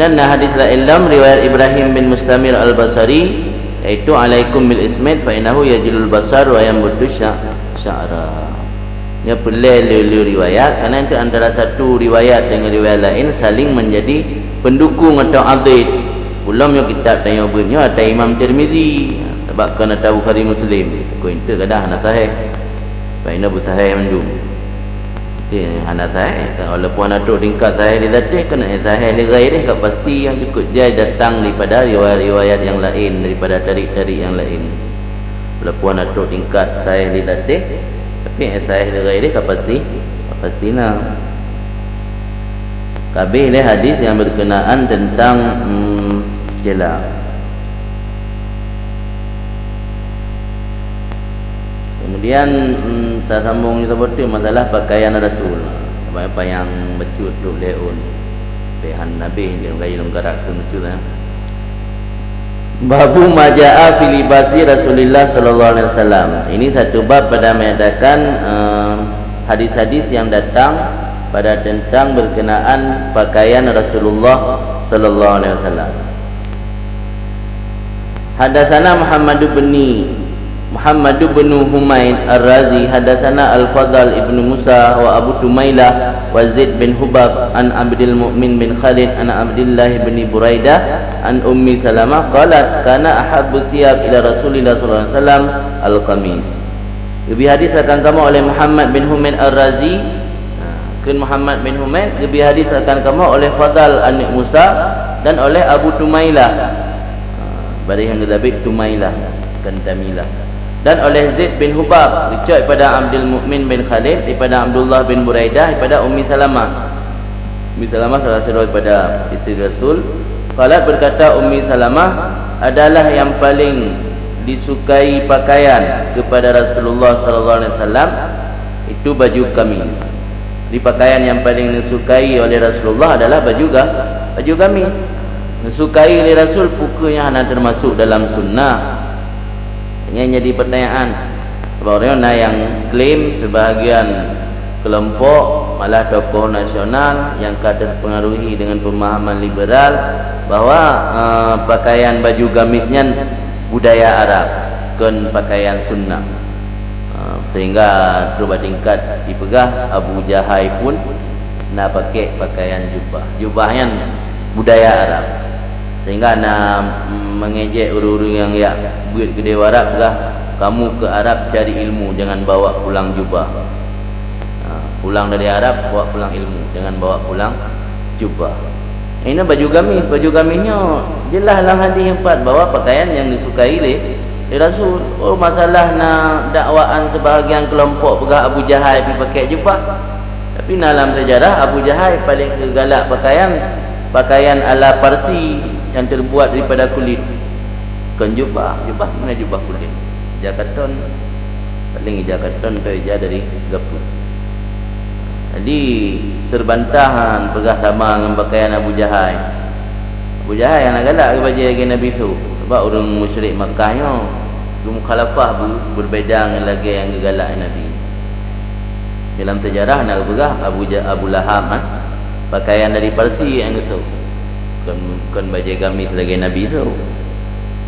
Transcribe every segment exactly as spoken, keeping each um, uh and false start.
Dan na hadis laén lom riwayat Ibrahim bin Mustamir Al-Basri, yaitu, "Alaikum bil ismit fa innahu yajlul basar wa yanbutu sya-, sya'ra." Nyoe peureulée lé-lé riwayat, karena itu antara satu riwayat dengan riwayat laén saling menjadi pendukung atau adid. Ulôn nyoe kitab tanyoe beuet nyoe ata Imam Tirmizi, sabab kon ata Bukhari Muslim. Kon itu kadang hana sahih. Fa inna bu sahih mandum. Ti hana sahih, walaupun hana trok tingkat sahih li zatih, keuneuk sahih li ghairih ka pasti nyang cukup jai datang daripada riwayat-riwayat nyang laén, daripada tarik-tarik nyang laén. Walaupun hana trok tingkat sahih li zatih, tapi sahih li ghairih ka pasti, ka pasti na. Ka habéh lé hadis nyang berkenaan tentang, hmm, cela. Kemudian, mm, tasambong saboh teuk masalah pakaian Rasul. Apa nyang bacut trok lé ôn. Payah habéh lé gayi lôn garak keu bacut, ya. Babu ma jaa fi libasi Rasulillah sallallahu alaihi wasallam. Ini satu bab pada menyatakan, eh, hadis-hadis yang datang pada tentang berkenaan pakaian Rasulullah sallallahu alaihi wasallam. Haddatsana Muhammad bin, Muhammad bin Humaid Ar-Razi, haddatsana Al-Fadl ibnu Musa wa Abu Tumailah wa Zaid bin Hubab an Abdul Mu'min bin Khalid an Abdillah bin Buraidah an Ummi Salamah qalat, "Kana ahabbu siyab ila Rasulillah sallallahu alaihi wasallam al-qamis." Geubri hadis akan kamoe oleh Muhammad bin Humaid Ar-Razi, ha, kheun Muhammad bin Humaid, geubri hadis akan kamoe oleh Fadl aneuk Musa dan oleh Abu Tumailah. Ha, bareh nyang geusabet Tumailah, kon Tamilah. Dan oleh Zaid bin Hubab, geucok daripada Abdul Mukmin bin Khalid, daripada Abdullah bin Buraidah, daripada Ummi Salamah. Ummi Salamah salah sidroe daripada isteri Rasul. Qalat, berkata Ummi Salamah, adalah yang paling disukai pakaian kepada Rasulullah sallallahu alaihi wasallam itu baju gamis. Jadi pakaian yang paling disukai oleh Rasulullah adalah baju ga-, baju gamis. Disukai oleh Rasul, pukuknya hana termasuk dalam sunnah. Nyan jadi pertanyaan. Sebab ureueng na nyang klaim, sebahagian kelompok, malah tokoh nasional nyang ka terpengaruhi dengan pemahaman liberal, bahwa, eh, pakaian baju gamis nyan budaya Arab, kon pakaian sunnah. Eh, sehingga trok bak tingkat jipeugah Abu Jahai pun na pakai pakaian jubah. Jubah nyan budaya Arab. Sehingga na, mm, mengejek ureueng-ureueng nyang jak beuet keudeh u Arab, peugah, "Kamu ke Arab cari ilmu, jangan bawa pulang jubah." Ha, pulang dari Arab, bawa pulang ilmu, jangan bawa pulang jubah. Ini baju gamis, baju gamis nyoe jeulaih lam hadis nyoe pat bahwa pakaian nyang disukai lé, lé Rasul. Oh, masalah na dakwaan sebahagian kelompok peugah Abu Jahai pi pakai jubah. Tapi na lam sejarah Abu Jahai paling geugalak pakaian, pakaian ala Parsi yang terbuat daripada kulit. Kon jubah, jubah mana jubah kulit? Ija katon, paling ija katon atau ija dari gapeuet. Jadi, terbantah peugah sama ngon pakaian Abu Jahai. Abu Jahai hana galak geubajée lagée Nabi sôk, sabab ureuëng musyrik Makkah nyoe geumukhalafah bu-, beubeda ngon lagée nyang geugalak Nabi. Dalam sejarah na geupeugah Abu Ja-, Abu Lahab, ha, pakaian dari Parsi nyang geusôk, kon, kon bajée gamis lagée Nabi sôk.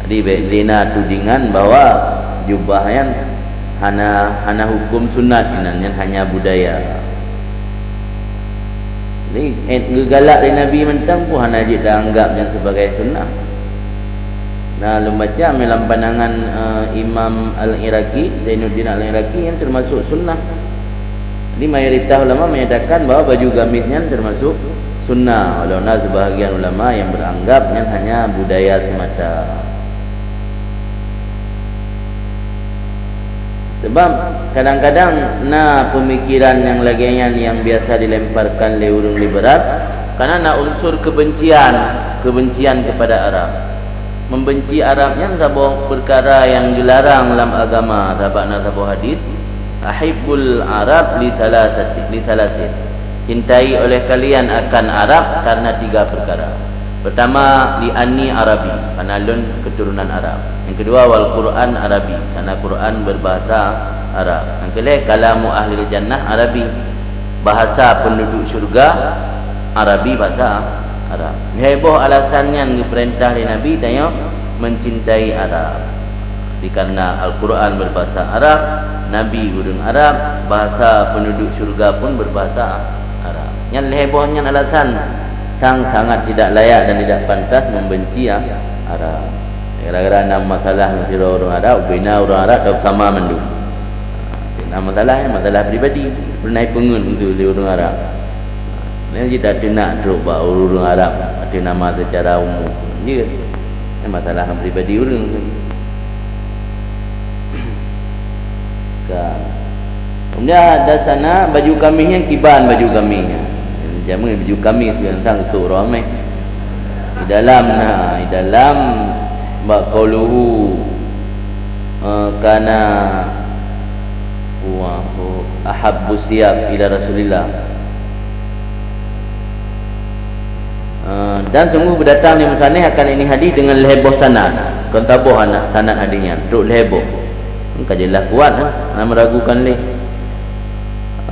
Jadi, bék lé na tudingan bahwa jubah nyan hana, hana huköm sunat, inan nyan hanya budaya. Jadi, eh, geugalak lé Nabi mantong pun hana jeuet taanggab nyan sebagai sunnah. Nah, lôn baca lam pandangan, eh, Imam Al-Iraqi, Zainuddin Al-Iraqi, nyan teumasok sunnah. Jadi, mayoritas ulama menyatakan bahwa baju gamis nyan teumasok sunnah, walau na sebahagian ulama yang beranggap nyan hanya budaya semata. Sebab kadang-kadang na pemikiran nyang lagée nyan nyang biasa dilemparkan lé ureuëng liberal, karena na unsur kebencian, kebencian kepada Arab. Membenci Arab nyan saboh peukara nyang geularang lam agama, sabab na saboh hadis, "Ahibbul Arab li salasati, li salasin." Cintai oleh kalian akan Arab karena tiga perkara. Pertama, li anni Arabi, karena lôn keturunan Arab. Yang kedua, wal Quran Arabi, karena Quran berbahasa Arab. Yang kelima, kalamu ahlil jannah Arabi, bahasa penduduk syurga Arabi, bahasa Arab. Lhèe boh alasan nyan geupeurintah lé Nabi tanyoe mencintai Arab. Dikareuna Al-Quran berbahasa Arab, Nabi ureuëng Arab, bahasa penduduk syurga pun berbahasa Arab. Nyan lhèe boh nyan alasan sang sangat tidak layak dan tidak pantas membenci Arab. Gara-gara na masalah ngon sidroe ureuëng Arab, ubena ureuëng Arab tau sama mandum. Na masalah, masalah pribadi. Pernah peungeut untuk lé ureuëng Arab. Nyan jih tak teunak trok bak ureuëng Arab ateueh nama secara umum. Jeuet. Nyan masalah pribadi ureuëng tu. Ka. Kemudian hadasana baju gamis nyan kiban baju gamis nyan. Jameun baju gamis nyan sang sok ramé. Di dalam na, di dalam bak qauluhu, eh, kana wa ahabbu siyab ila Rasulillah. Eh, dan sungguh berdatang di musannif akan ini hadis dengan lhèe boh sanad. Kon saboh anak sanad hadis nyan, trok lhèe boh. Ka jelas kuat, eh, hana meragukan lé.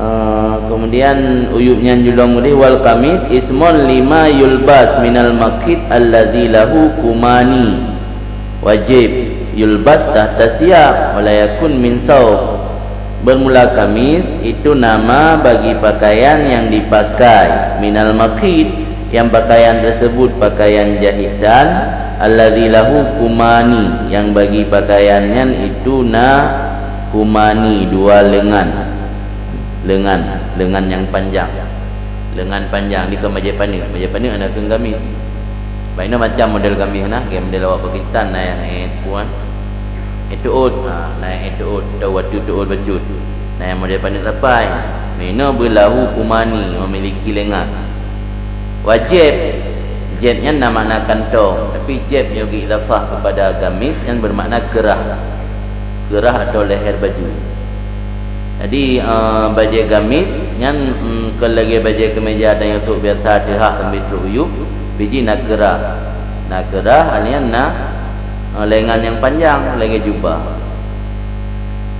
Eh, kemudian uyub nyan julong udeh, wal qamis ismun lima yulbas minal maqit alladzi lahu kumani. Wajib yulbas tahta siyab, wa la yakun min sauf. Bermula kamis itu nama bagi pakaian yang dipakai, minal maqit, yang pakaian tersebut pakaian jahitan, alladzi lahu kumani, yang bagi pakaian nyan itu na kumani, dua lengan. Lengan, lengan nyang panjang. Lengan panjang, dikon bajèe paneuk. Bajèe paneuk na keuh gamis. Bak inoe macam model gamis na, lagèe model awak Pakistan na nyang, eh, puan. Eh, teuôt, ha, na nyang, eh, teuôt, atau watèe teuôt bacut. Na nyang model paneuk sapai. Meunoe beulahu kumani, memiliki lengan. Wajib, jeb nyan na makna kantong, tapi jeb nyoe geuidhafah kepada gamis nyan bermakna keurah. Keurah atau leher baju. Jadi, eh, bajèe gamis nyan, mm, kon lagèe bajèe keumeja tanyoe sôk biasa teuhah sambil trok u yup, biji na keurah. Na keurah, artinya na, eh, lengan nyang panjang lagèe jubah.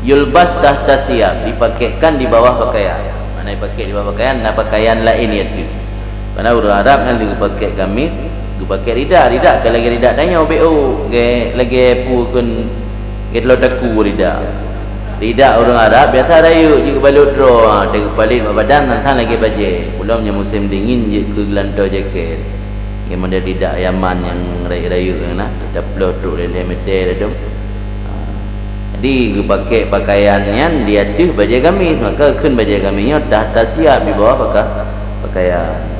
Yulbas tahta siyab, dipakaikan di bawah pakaian. Makna dipakai di bawah pakaian, na pakaian laén ateueh. Karena ureuëng Arab nyan geupakai gamis, geupakai rida. Rida ka lagèe rida tanyoe B O, lagèe, lagèe peue kheun, lagèe teulôh taku rida. Rida ureuëng Arab biasa rayeuk jeuet balot droe, ha, teugeupalét bak badan, sang lagèe bajèe. Ulôn nyang musém dingin jeuet keu geulantoe jakét. Nyan model rida Yaman nyang rayeuk-rayeuk nyan na, taploh trok lhèe-lhèe meter ladôm. Ha. Jadi geupakai pakaian nyan di ateueh bajèe gamis, maka kheun bajèe gamis nyoe tahta siyab, di bawah paka-, pakaian.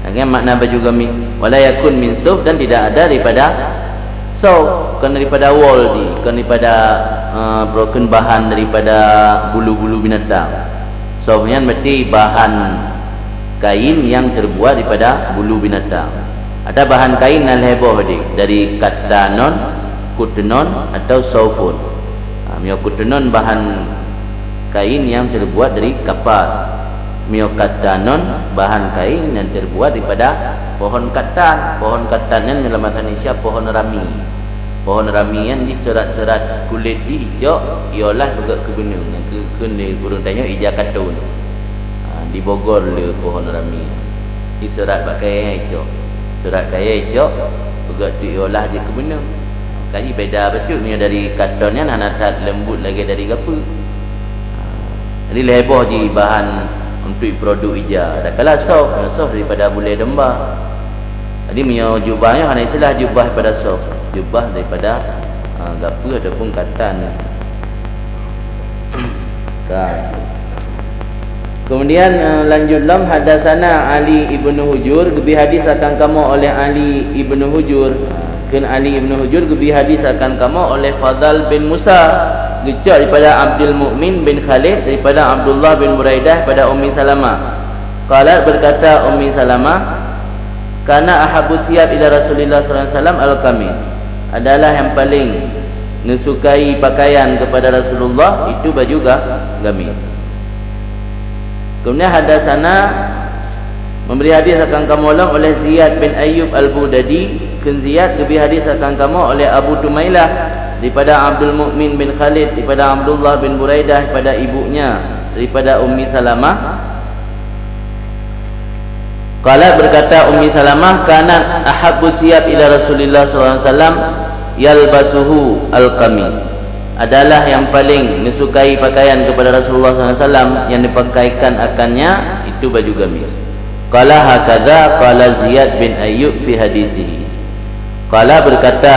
Lagèe makna baju gamis, wala yakun min suf, dan tidak ada daripada suf, kon daripada wol di, kon daripada, eh, broken bahan daripada bulu-bulu binatang. Suf nyan berarti bahan kain yang terbuat daripada bulu binatang. Ada bahan kain na lhèe boh di, dari katanon, kutenon atau saufun. Ha, miyup kutenon bahan kain yang terbuat dari kapas. Miyup katanon bahan kain yang terbuat daripada pohon katan. Pohon katan nyan dalam bahasa Indonesia pohon rami. Pohon rami nyan di seurat-seurat kulét di icok, iolah peugöt keu beuneueng. Nyang keu-, kheun di ureuëng tanyoe ija katun. Ha, di Bogor le pohon rami. Di seurat bak kayèe icok. Seurat kayèe icok, peugöt tu iolah jeuet keu beuneueng. Kaji beda bacut meunyoe dari katon nyan hana that leumbut lagèe dari gapeue. Ha, jadi lhèe boh jih bahan untuk produk ija. Adakala sof, sof daripada bulèe domba. Jadi meunyoe jubah nyoe hana istilah jubah daripada sof. Jubah daripada, ha, gapeue ataupun katan. Ka. Kemudian, eh, lanjut lom, hadasana Ali ibnu Hujur, geubri hadis akan kamoe oleh Ali ibnu Hujur. Kheun Ali ibnu Hujur geubri hadis akan kamoe oleh Fadal bin Musa, geucok daripada Abdul Mukmin bin Khalid, daripada Abdullah bin Buraidah, pada Ummi Salamah. Qalat, berkata Ummi Salamah, "Kana ahabbu siyab ila Rasulillah sallallahu alaihi wasallam al-qamis." Adalah yang paling neusukai pakaian kepada Rasulullah itu baju ga-, gamis. Kemudian hadasana, memberi hadis akan kamoe lom oleh Ziyad bin Ayyub Al-Budadi, kheun Ziyad geubri hadis akan kamoe oleh Abu Tumailah daripada Abdul Mukmin bin Khalid, daripada Abdullah bin Buraidah, daripada ibunya, daripada Ummi Salamah. Qalat, berkata Ummi Salamah, "Kanat ahabbu siyab ila Rasulillah sallallahu alaihi wasallam yalbasuhu al-qamis." Adalah yang paling disukai pakaian kepada Rasulullah sallallahu alaihi wasallam yang dipakaikan akannya itu baju gamis. Qala hakadha qala Ziyad bin Ayyub fi hadisihi. Qala, berkata,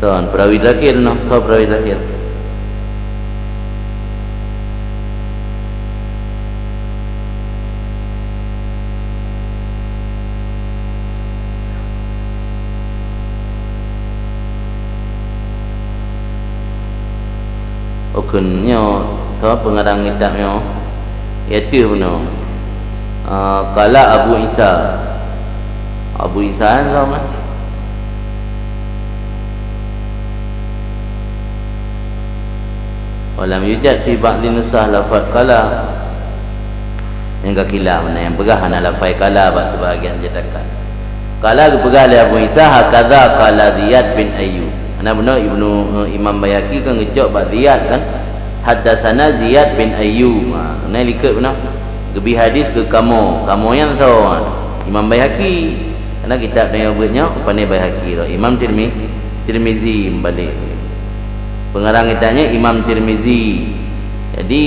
tuan perawi terakhir noh, tuan perawi terakhir. Ukun nyoe, soe pengarang kitab nyoe? Yaitu bunoe. Ah, qala Abu Isa. Abu Isa kan soe mah? Walam yujad fi ba'dhi nusakh lafaz qala. Nyang ka khilaf, mana nyang peugah hana lafai qala bak sebahagian cetakan. Qala geupeugah lé Abu Isa, "Hakadha qala Ziyad bin Ayyub." Hana bunoe Ibnu, eh, Imam Baihaqi kan geucok bak Ziyad kan, "Haddatsana Ziyad bin Ayyub." Ha, na likot bunoe. Geubi hadis keu kamoe. Kamoe nyan soe? Imam Baihaqi. Karena kitab tanyoe beuet nyoe, pane Baihaqi, Imam Tirmi-, Tirmizi meubalek. Pengarang kitab nyan Imam Tirmizi. Jadi,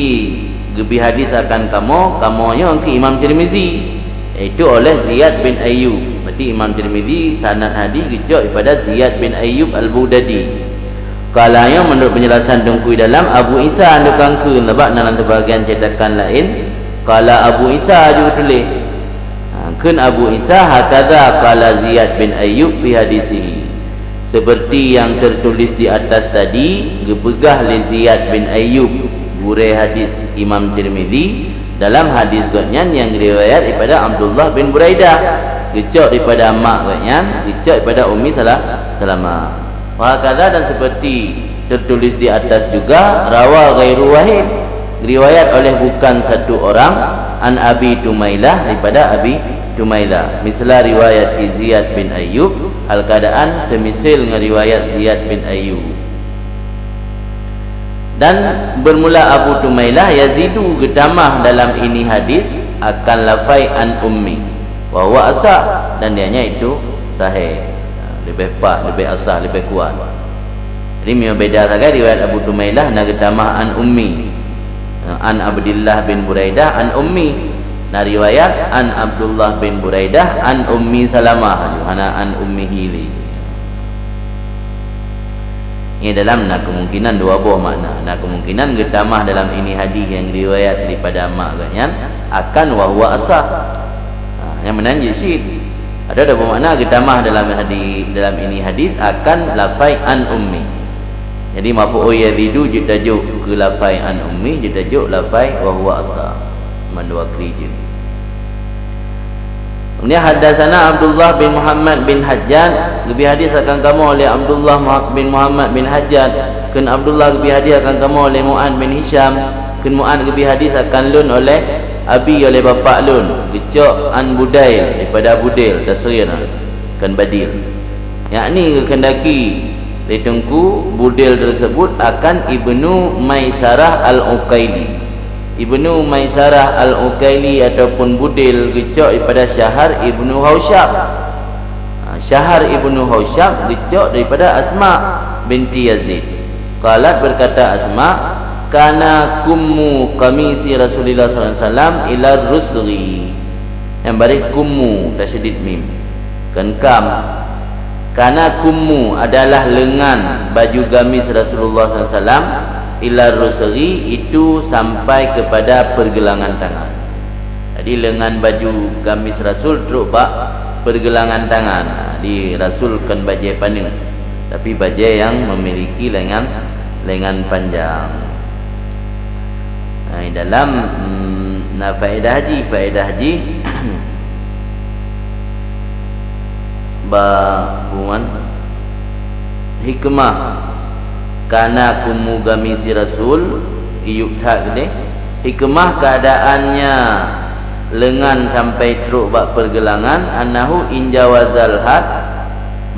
geubi hadis akan kamoe, kamoe nyoe keu Imam Tirmizi, yaitu oleh Ziyad bin Ayyub. Berarti Imam Tirmizi sanad hadis geucok daripada Ziyad bin Ayyub Al-Baghdadi. Qala nyoe, menurut penjelasan Teungku dalam, Abu Isa nyoe ka kheun, sabab na lam sebahagian cetakan laén, qala Abu Isa jeuet tuléh. Ha, kheun Abu Isa, "Hakadha qala Ziyad bin Ayyub fi hadisihi." Seperti yang tertulis di atas tadi, geupeugah lé Ziyad bin Ayyub, gurée hadis Imam Tirmizi, dalam hadis gobnyan nyang riwayat daripada Abdullah bin Buraidah, geucok daripada mak gobnyan, geucok daripada Ummi Sala-, Salamah. Wa hakadha, dan seperti tertulis di atas juga, rawa ghairu wahid, riwayat oleh bukan satu orang, an Abi Tumailah, daripada Abi Tumailah, misla riwayat Ziyad bin Ayyub, hal keadaan semisal ngon riwayat Ziyad bin Ayyub. Dan bermula Abu Tumailah yazidu, geutamah dalam ini hadis akan lafai an ummi, wa huwa asah, dan dianya itu sahih, lebih pas, lebih asah, lebih kuat. Jadi, meunyoe beda sagai riwayat Abu Tumailah na geutamah an ummi, an Abdillah bin Buraidah an ummi, na riwayat an Abdullah bin Buraidah an Ummi Salamah, hana an ummihi lé. Nyoe dalam na kemungkinan dua boh makna. Na kemungkinan geutamah dalam ini hadis nyang riwayat daripada mak gobnyan akan wa huwa asah. Ha, nyang meunan jeuet cit. Ada dua boh makna geutamah dalam hadis, dalam ini hadis akan lafai an ummi. Jadi, maf'ul yazidu jeuet tajok keu lafai an ummi, jeuet tajok lafai wa huwa asah. Mandua kri jeuet. Kemudian, haddatsana Abdullah bin Muhammad bin Hajjaj, geubi hadis akan kamoe oleh Abdullah Muha-, bin Muhammad bin Hajjaj, kheun Abdullah geubi hadis akan kamoe oleh Mu'ad bin Hisham, kheun Mu'ad geubi hadis akan lôn oleh abi, oleh bapak lôn, geucok an Budail, daripada Budail, tasghir, kan badil. Yakni geukheundaki lé Teungku Budail tersebut akan Ibnu Maisarah Al-Uqaili. Ibnu Maisarah Al-Uqaili ataupun Budail geucok daripada Syahar Ibnu Hausyab. Ha, Syahar Ibnu Hausyab geucok daripada Asma binti Yazid. Qalat, berkata Asma, "Kana kummu qamisi Rasulillah sallallahu alaihi wasallam ila rusghi." Nyang baréh kummu, tasyedid mim. Kon kam. Kana kummu adalah leungan baju gamis Rasulullah sallallahu alaihi wasallam, ila rusghi, itu sampai kepada pergelangan tangan. Jadi, leungan baju gamis Rasul trok bak pergelangan tangan. Jadi, Rasul kon bajée paneuk, tapi bajée nyang memiliki lengan, lengan panjang. Nah, di dalam, mm, na faedah jih, faedah jih, ba, bukan, hikmah kana kummu gamisi Rasul, iyup that deh. Hikmah keadaannya lengan sampai trok bak pergelangan, annahu injawazal had,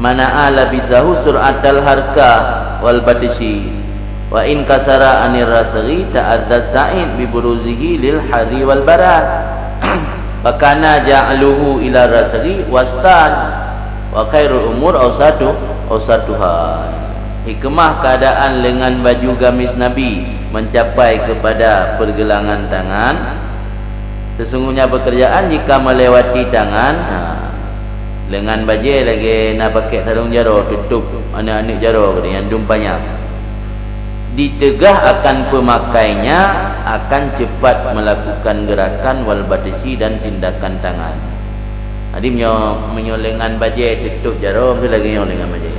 mana'a labisahu sur'atal harkah wal batshi. Wa in kasara anir rasghi ta'adza Sa'id bi buruzihi lil harri wal barad. Fakana ja'luhu ila rasri wastan, wa khairul umur ausatu ausatuha. Hikmah keadaan lengan baju gamis Nabi mencapai kepada pergelangan tangan. Sesungguhnya pekerjaan jika melewati tangan, ha, lengan bajée lagée na pakek sarong jaroe, tutup aneuk-aneuk jaroe nyang dum panyang. Ditegah akan pemakainya akan cepat melakukan gerakan wal batisi dan tindakan tangan. Jadi meunyoe, meunyoe lengan bajée tutup jaroe, meusti lagée nyoe lengan bajée.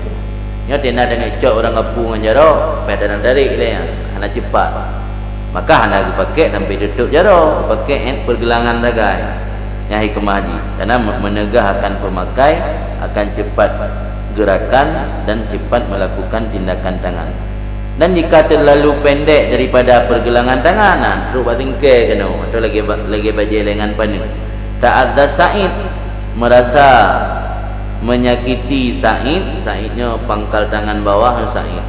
Nyoe teunak taneuk cok ureuëng kapu ngon jaroe, payah taneuk tarék lé nyan, hana cepat. Maka hana geupakek sampai tutup jaroe, pakek pergelangan sagai. Nyan hikmah jih, karena me-, menegah akan pemakai akan cepat gerakan dan cepat melakukan tindakan tangan. Dan jika terlalu pendek daripada pergelangan tangan, nah, trok bak singkée keunoe, atau lagée ba-, lagée bajée lengan paneuk. Ta'adza Sa'id, merasa menyakiti Sa'id, Sa'id nyoe pangkal tangan bawah Sa'id.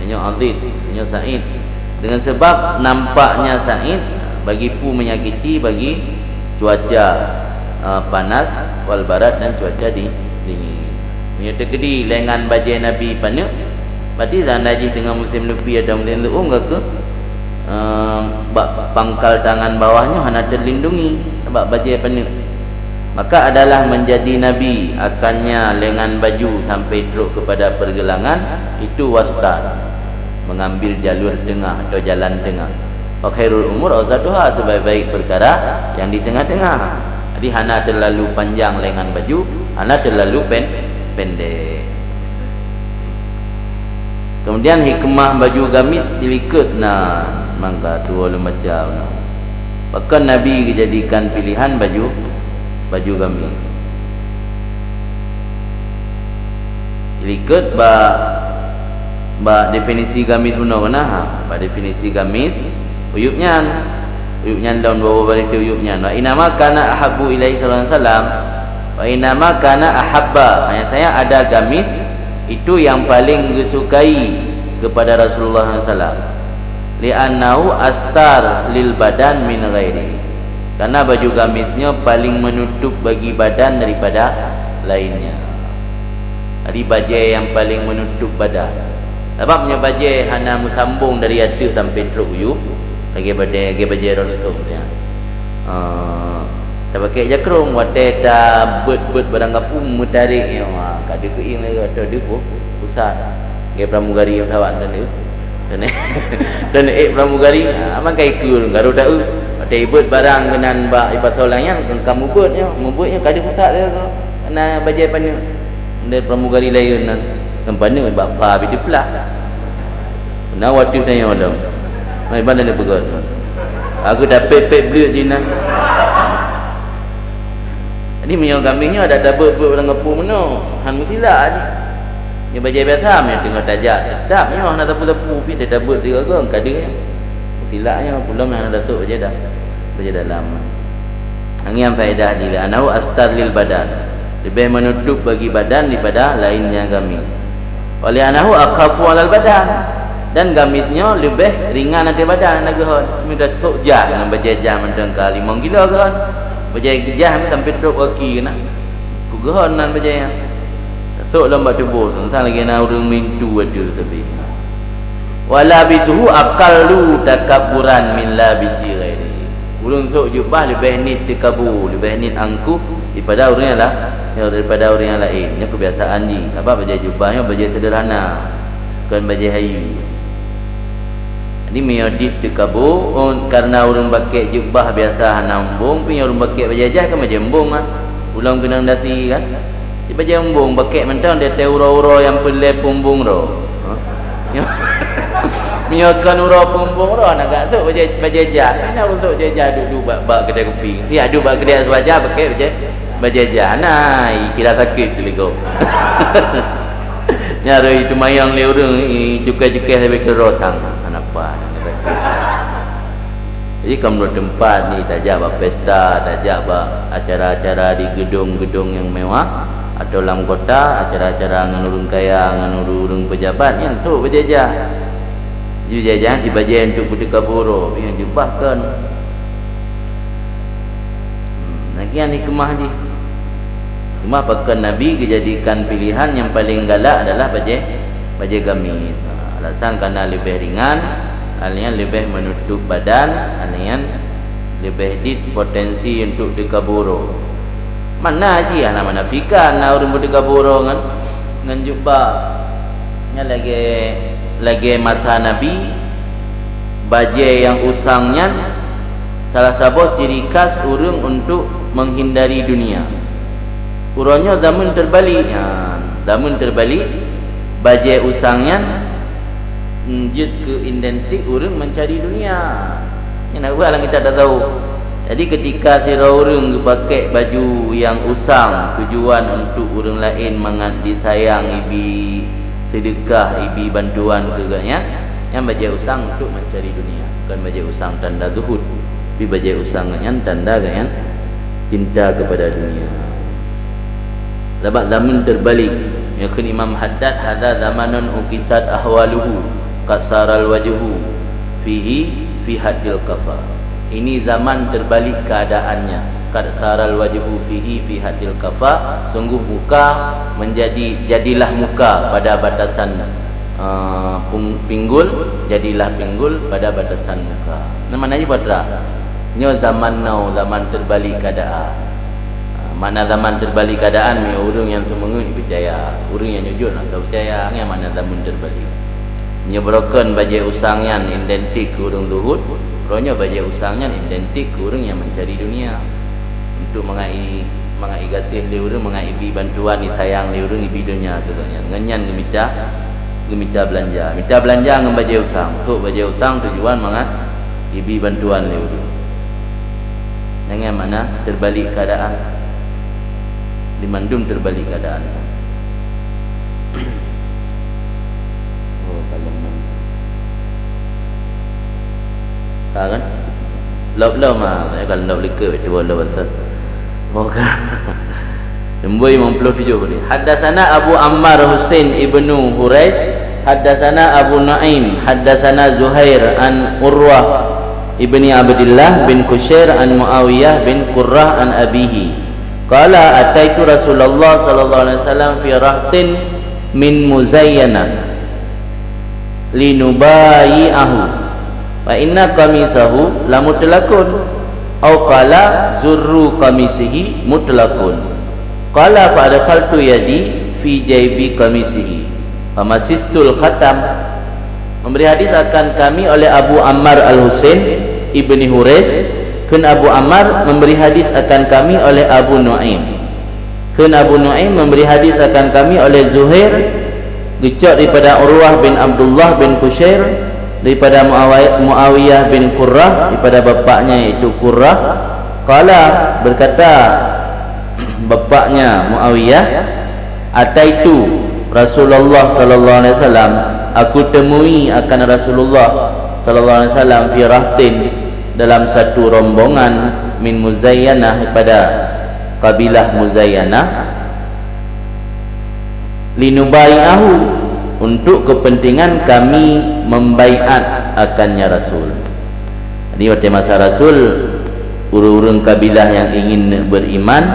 Nyoe adid, nyoe Sa'id. Dengan sebab nampaknya Sa'id bagi peue menyakiti bagi cuaca, eh, panas, wal barad, dan cuaca di-, dingin. Meunyoe teukeudi lengan bajée Nabi paneuk, berarti tanda jih teungoh musim leupie atau musim leuueng ka keuh, eh, bak pangkal tangan bawah nyoe hana terlindungi sabab bajée paneuk. Maka adalah menjadi Nabi akannya lengan baju sampai trok kepada pergelangan, itu wastan, mengambil jalur tengah atau jalan tengah. Wa khairul umur ausatuha, sebaik-baik perkara yang di tengah-tengah. Jadi hana terlalu panjang lengan baju, hana terlalu pen-, pendek. Kemudian hikmah baju gamis ilikot na, mangka tuwo lom baca na. Pakon Nabi geujadikan pilihan baju, baju gamis? Ilikot bak, bak definisi gamis bunoe keunan, ha. Bak definisi gamis, uyueb nyan. Uyueb nyan lom dua boh baréh teuh uyueb nyan. Wa innama kana ahabbu ilaihi sallallahu alaihi wasallam. Wa innama kana ahabba. Hanya saja ada gamis itu yang paling gesukai kepada Rasulullah sallallahu alaihi wasallam. Li'annahu astar lil badan min ghairi. Karena baju gamis nyoe paling menutup bagi badan daripada lainnya. Jadi bajée nyang paling menutup badan. Sabab nyoe bajée hana meusambong dari ateueh sampai trok uyueb, lagée bajée, lagée bajée droeneuh sôk nyan. Ah, tapakek jakrong watée tabeuet-beuet barang gapu meutarek nyoe, ha, ka deuh keuieng lagée atau deuh pu-, pusat. Lagée pramugari nyang sawat teuh. Dan, dan ék pramugari, ha, aman ka ikeue garu taeu. Watée ibeuet barang keunan bak ipasoe nyan, ka mubeuet nyoe, mubeuet nyoe ka deuh pusat lagée keu. Na bajée paneuk. Ndai pramugari laén nan, nyang paneuk bak pha bit diplah. Na watèe tanyoe lom. Mai banda ni peugah. Aku dah pet-pet bleuet di nan. Jadi meunyoe gamis nyoe ada tabeuet-beuet lam gapu meunoe, han meusilak jih. Nyoe bajèe biasa meunyoe teungoh tajak, teutap nyoe hana sapeue-sapeue pih tabeuet sigoe-goe ka deuh nyoe. Meusilak nyoe, peulom hana tasôk bajèe da-, bajèe dalam. Nyan faedah jih, li'annahu astar lil badan, leubeh meunutup bagi badan daripada lainnya gamis. Wa li'annahu akhafu alal badan, dan gamis nyoe leubeh ringan ateueh badan, hana geuhon. Meunyoe tasôk jah ngon bajèe jah mantong ka limong kilo geuhon. Bajèe jah sampai trôk kaki keunan. Keu geuhon nan bajèe nyan. Tasôk lom bak tuboh, sang-sang lagèe na ureueng mintu ateueh sabé. Wa labisuhu aqallu takabburan min labisi ghairihi. Ureueng sôk jubah leubeh nit teukabu, leubeh nit angkuh daripada ureueng nyang la-, daripada ureueng nyang laén. Nyoe keubiasaan jih, sabab bajèe jubah nyoe bajèe seuderhana, kon bajèe hayeue. Jadi meunyoe dit teukabu, oh, kareuna ureueng pakèk jubah biasa hana eumbông, pih ureueng pakèk bajèe jah kan bajèe eumbông kan. Ulôn keunong dasi kan. Di bajèe eumbông pakèk mantong di ateueh uroe-uroe nyang peureulèe peumbông droe. Ha? Meunyoe kon uroe peumbông droe, hana geusôk bajèe, bajèe jah. Hana ureueng sôk bajèe jah duek-duek bak, bak keudè kupi. Ya, duek bak keudè asua jah pakèk bajèe, bajèe jah. Nah, kira sakét teuh lé gob. Nyan rhoi teumayang lé ureueng, i, cukai-cukai leubeh keudroe sang. Hana apa, hana sakét. Jadi, kon meunurot teumpat ni, tajak bak pesta, tajak bak acara-acara di geudong-geudong nyang mewah, atau lam kota, acara-acara ngon ureueng kaya, ngon ureueng-ureueng peujabat, nyan sôk bajèe jah. Jih bajèe jah, si bajèe untuk beuteukabu droe, nyang jubah kon. Hmm, lagi Nyan hikmah jih. Hikmah pakon Nabi geujadikan pilihan nyang paleng galak adalah bajée, bajée gamis. Ha, alasan karena leubeh ringan, hal nyan leubeh meunutup badan, hal nyan leubeh jeuet potensi untuk teukaburô. Mana sih hana menafikan na ureuëng beuteukaburô ngon, ngon jubah. Nyan lagée, lagée masa Nabi, bajée nyang usang nyan salah saboh ciri khas ureuëng untuk menghindari dunia. Uroe nyoe zaman terbalik. Ha, zaman terbalik, bajée usang nyan, mm, jeuet keu identik ureuëng mencari dunia. Nyan na buah lam kitab tasawuf. Jadi, ketika sidroe ureuëng geupakée baju nyang usang tujuan untuk ureuëng laén mangat disayang, ibi seudeukah, ibi bantuan keu gobnyan, nyan bajée usang untuk mencari dunia, bukan bajée usang tanda zuhud, tapi bajée usang nyan tanda gobnyan cinta kepada dunia. Sabab zaman terbalik, ya kheun Imam Haddad, "Hadza zamanun ukisat ahwaluhu, qad saral wajhu fihi fi haddil kafa." Ini zaman terbalik keadaannya. "Qad saral wajhu fihi fi haddil kafa," sungguh muka menjadi, jadilah muka pada batasan, eh, pung-, pinggul, jadilah pinggul pada batasan muka. Nama nanya patra? Nyoe zaman now, zaman terbalik keadaan. Ha, makna zaman terbalik keadaan, meunyoe ureuëng nyang seumeungeut peucaya, ureuëng nyang jujur hana peucaya, nyan makna zaman terbalik. Meunyoe beurokon bajée usang nyan identik keu ureuëng zuhud, uroe nyoe bajée usang nyan identik keu ureuëng nyang mencari dunia. Untuk mangat i-, mangat igaséh lé ureuëng, mangat ibi bantuan, isayang lé ureuëng, ibi donya keu gobnyan. Ngon nyan geumita, geumita beulanja. Mita beulanja ngon bajée usang. Sôk bajée usang tujuan mangat ibi bantuan lé ureuëng. Dengan makna terbalik keadaan. Di mandum terbalik keadaan. Oh, kalau man-, ka kan? Lop-lop mah, ya kan, lop likot, cuba lop asal. Oh, ka. Nombor lima puluh tujuh ni. Haddatsana Abu Ammar Husain ibnu Hurais, haddatsana Abu Nuaim, haddatsana Zuhair an Urwah ibni Abdillah bin Kusyair an Muawiyah bin Qurrah an abihi. Qala, "Ataitu Rasulullah sallallahu alaihi wasallam fi rahtin min Muzayyanah linubayi'ahu, fa inna qamisahu lamutlaqun." Au qala, "Zurru qamisihi mutlaqun." Qala, "Fa adkhaltu yadi fi jaibi qamisihi, fa masistul khatam." Memberi hadis akan kami oleh Abu Ammar Al-Husain ibni Hurais. Kheun Abu Ammar, memberi hadis akan kami oleh Abu Nuaim. Kheun Abu Nuaim, memberi hadis akan kami oleh Zuhair, geucok daripada Urwah bin Abdullah bin Kusyair, daripada Muawi-, Muawiyah bin Qurrah, daripada bapaknya, yaitu Qurrah. Qala, berkata bapaknya Muawiyah, "Ataitu Rasulullah sallallahu alaihi wasallam," aku temui akan Rasulullah sallallahu alaihi wasallam, "fi rahtin," dalam satu rombongan, "min Muzayyanah," daripada kabilah Muzayyanah, "linubayi'ahu," untuk kepentingan kami membaiat akannya Rasul. Jadi, watée masa Rasul, ureuëng-ureuëng kabilah nyang ingin beriman,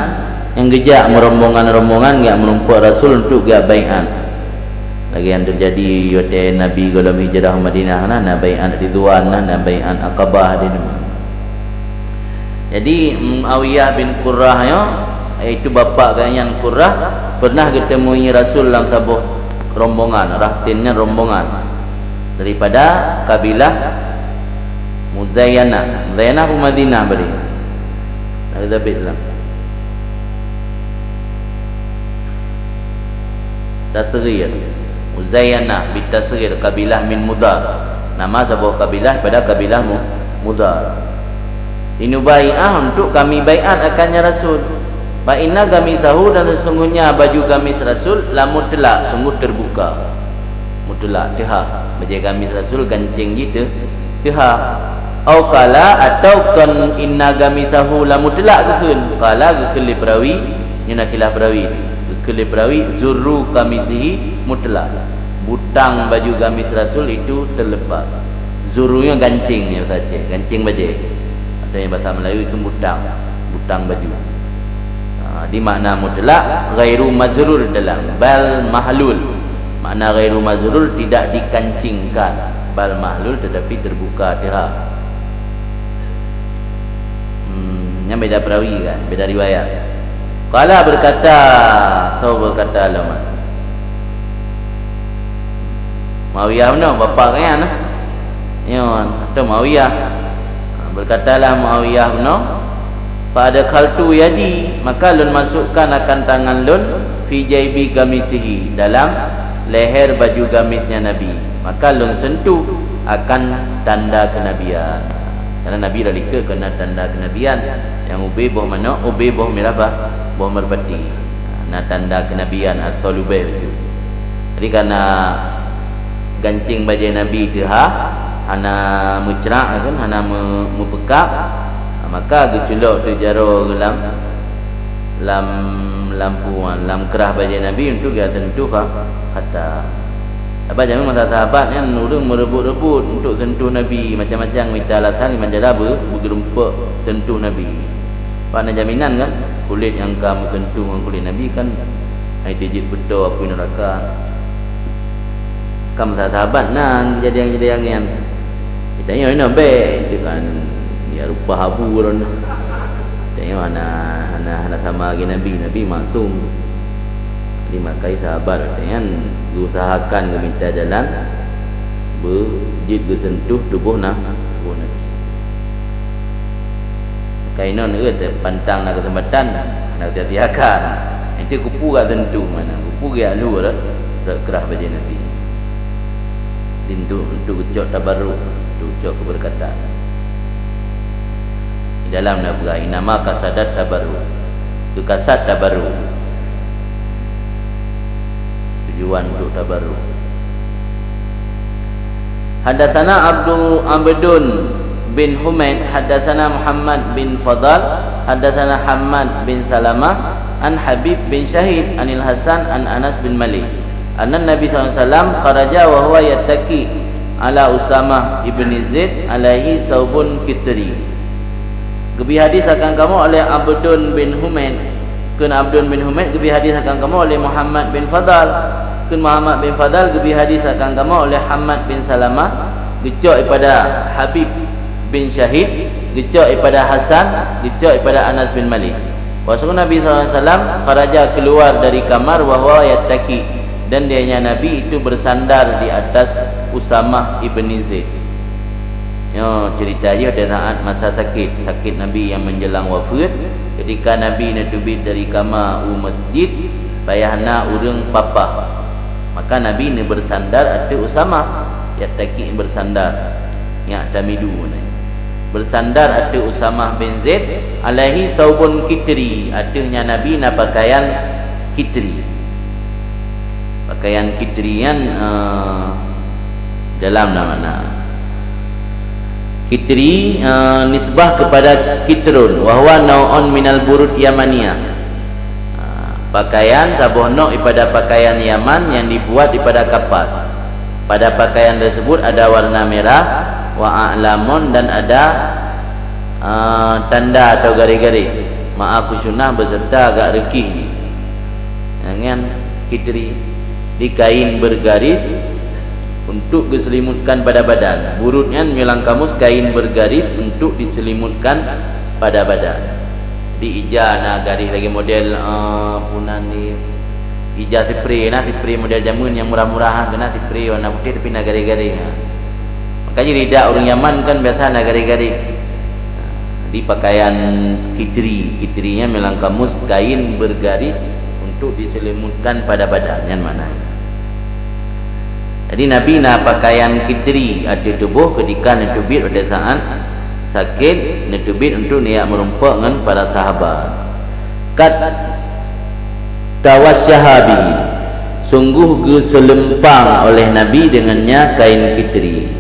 nyang geujak meurombongan-rombongan geujak meurumpok Rasul untuk geujak baiat. Lagée nyang teujadi watée Nabi gohlom hijrah u Madinah na, na baiat Ridwan na, na baiat Aqabah di. Jadi, Muawiyah bin Qurrah nyoe, yaitu bapak geuhnyan Qurrah, pernah geutemui Rasul lam saboh rombongan, rahtin nyan rombongan, daripada kabilah Muzayyanah. Muzayyanah pun Madinah bari. Elizabeth lam. Tasghir. Muzayyanah bitasghir, kabilah min Mudar. Nama saboh kabilah pada kabilah Mu-, Mudar. "Linubayi'ah," untuk kami baiat akannya Rasul. "Fa inna qamisahu," dan sesungguhnya baju gamis Rasul, "lamutlaq," sungguh terbuka. Mutlak, teuhah. Bajée gamis Rasul gancéng jih teu-, teuhah. Au qala, atau kon "inna qamisahu lamutlaq" geukheun. Qala geukheun lé perawi, nyoe na khilaf perawi. Geukheun lé perawi, "zurru qamisihi mutlaq." Butang baju gamis Rasul itu terlepas. Zurru nyoe gancéng, nyoe bahasa Aceh, gancéng bajée. Atau nyang bahasa Melayu itu butang, butang baju. Ha, di makna mutlak, ghairu mazrur dalam, bal mahlul. Makna ghairu mazrur tidak dikancingkan, bal mahlul tetapi terbuka teuha. Hmm, nyan beda perawi kan, beda riwayat. Qala berkata, so berkata lom. Muawiyah bunoe, bapak gobnyan, eh. Nyan, atau Muawiyah. Ha, berkatalah Muawiyah bunoe, "Fa adkhaltu yadi, maka lôn masukkan akan tangan lôn, fi jaibi gamisihi, dalam leher baju gamisnya Nabi. Maka lôn sentuh akan tanda kenabian." Karena Nabi dah likot keu na tanda kenabian, nyang ubé boh manok, ubé boh mirah bah, boh merpati. Na tanda kenabian, asoe leubeh bacut. Jadi karena gancéng bajée Nabi teuha, hana meucrak kan, hana meu-, meupeukab, maka geuculok teuk jaroe geuh lam, lam, lam puan, lam krah bajée Nabi untuk geusentuh kha-, khata. Sabab jameun masa sahabat nyan ureuëng meureubot-reubot untuk sentuh Nabi, macam-macam mita alasan, iman jala beu-, beugeureumpok sentuh Nabi. Sabab na jaminan kan, kulét nyang ka meusentuh ngon kulét Nabi kan, ai teujeuet beutôi apui neuraka. Kan masa sahabat nan kejadian-kejadian nyan. Geutanyoe inoe bék, itu kan, ya, rupa abu droeneuh. Geutanyoe hana, hana, hana sama lagée Nabi. Nabi maksum. Jadi, makajih sahabat geutanyoe nyan geuusahakan geumita jalan, beujeuet geusentuh tuboh na, tuboh Nabi. Kainong nyoe teupantang na keuseumpatan, na keuseumpatan. Enti kupu gak sentuh mana, kupu gak lur rot krah bajée Nabi. Untuk, untuk geucok tabarruk, untuk geucok keubeureukataan. Di dalam na peugah, "Innama qasadat tabarruk." Geukasad tabarruk. Tujuan untuk tabarruk. Haddatsana Abdul, Abdun bin Humaid, haddatsana Muhammad bin Fadal, haddatsana Hammad bin Salamah, an Habib bin Syahid, anil Hasan, an Anas bin Malik. Annan Nabi sallallahu alaihi wasallam kharaja wa huwa yattaki ala Usamah ibni Zaid alaihi saubun qitri. Geubri hadis akan kamoe oleh Abdun bin Humaid. Kheun Abdun bin Humaid geubri hadis akan kamoe oleh Muhammad bin Fadal. Kheun Muhammad bin Fadal geubri hadis akan kamoe oleh Hammad bin Salamah, geucok ipada Habib bin Syahid, geucok ipada Hasan, geucok ipada Anas bin Malik. Bahwasanya Nabi sallallahu alaihi wasallam kharaja, keluar dari kamar, wa huwa yattaki, dan dianya Nabi itu bersandar di atas Usamah ibni Zaid. Nyoe cerita jih pada saat masa sakit, sakit Nabi yang menjelang wafat, ketika Nabi neuteubiet dari kama u masjid, payah na ureuëng papah. Maka Nabi neubersandar ateueh Usamah, yattaki bersandar, ya'tamidu nyan. Bersandar ateueh Usamah bin Zaid, alaihi saubun qitri, ateuehnya Nabi na pakaian qitri. Pakaian qitri nyan, eh, dalam nama na. Qitri, eh, nisbah kepada qitrun, wa huwa nau'un minal burud yamaniyah. Ah, pakaian saboh nok ipada pakaian Yaman yang dibuat daripada kapas. Pada pakaian tersebut ada warna merah, wa a'lamun, dan ada, ah, tanda atau garis-garis. Ma'a khusyunah beserta agak reukih. Nyan qitri, di kain bergaris untuk diselimutkan pada badan. Burud nyan meunyoe lam kamus kain bergaris untuk diselimutkan pada badan. Di ija na garis lagée model, eh, punan di ija sipre na, sipre model jameun nyang murah-murah, keu na sipre warna putéh tapi na garis-garis. Makajih rida ureuëng Yaman kan biasa na garis-garis. Jadi pakaian qitri, qitri nyan meunyoe lam kamus kain bergaris untuk diselimutkan pada badan, nyan makna. Jadi Nabi na pakaian qitri ateueh tuboh ketika neuteubiet pada saat sakit, neuteubiet untuk neujak meurumpok ngon para sahabat. Qad tawasyaha bihi, sungguh geuseuleumpang oleh Nabi dengannya kain qitri.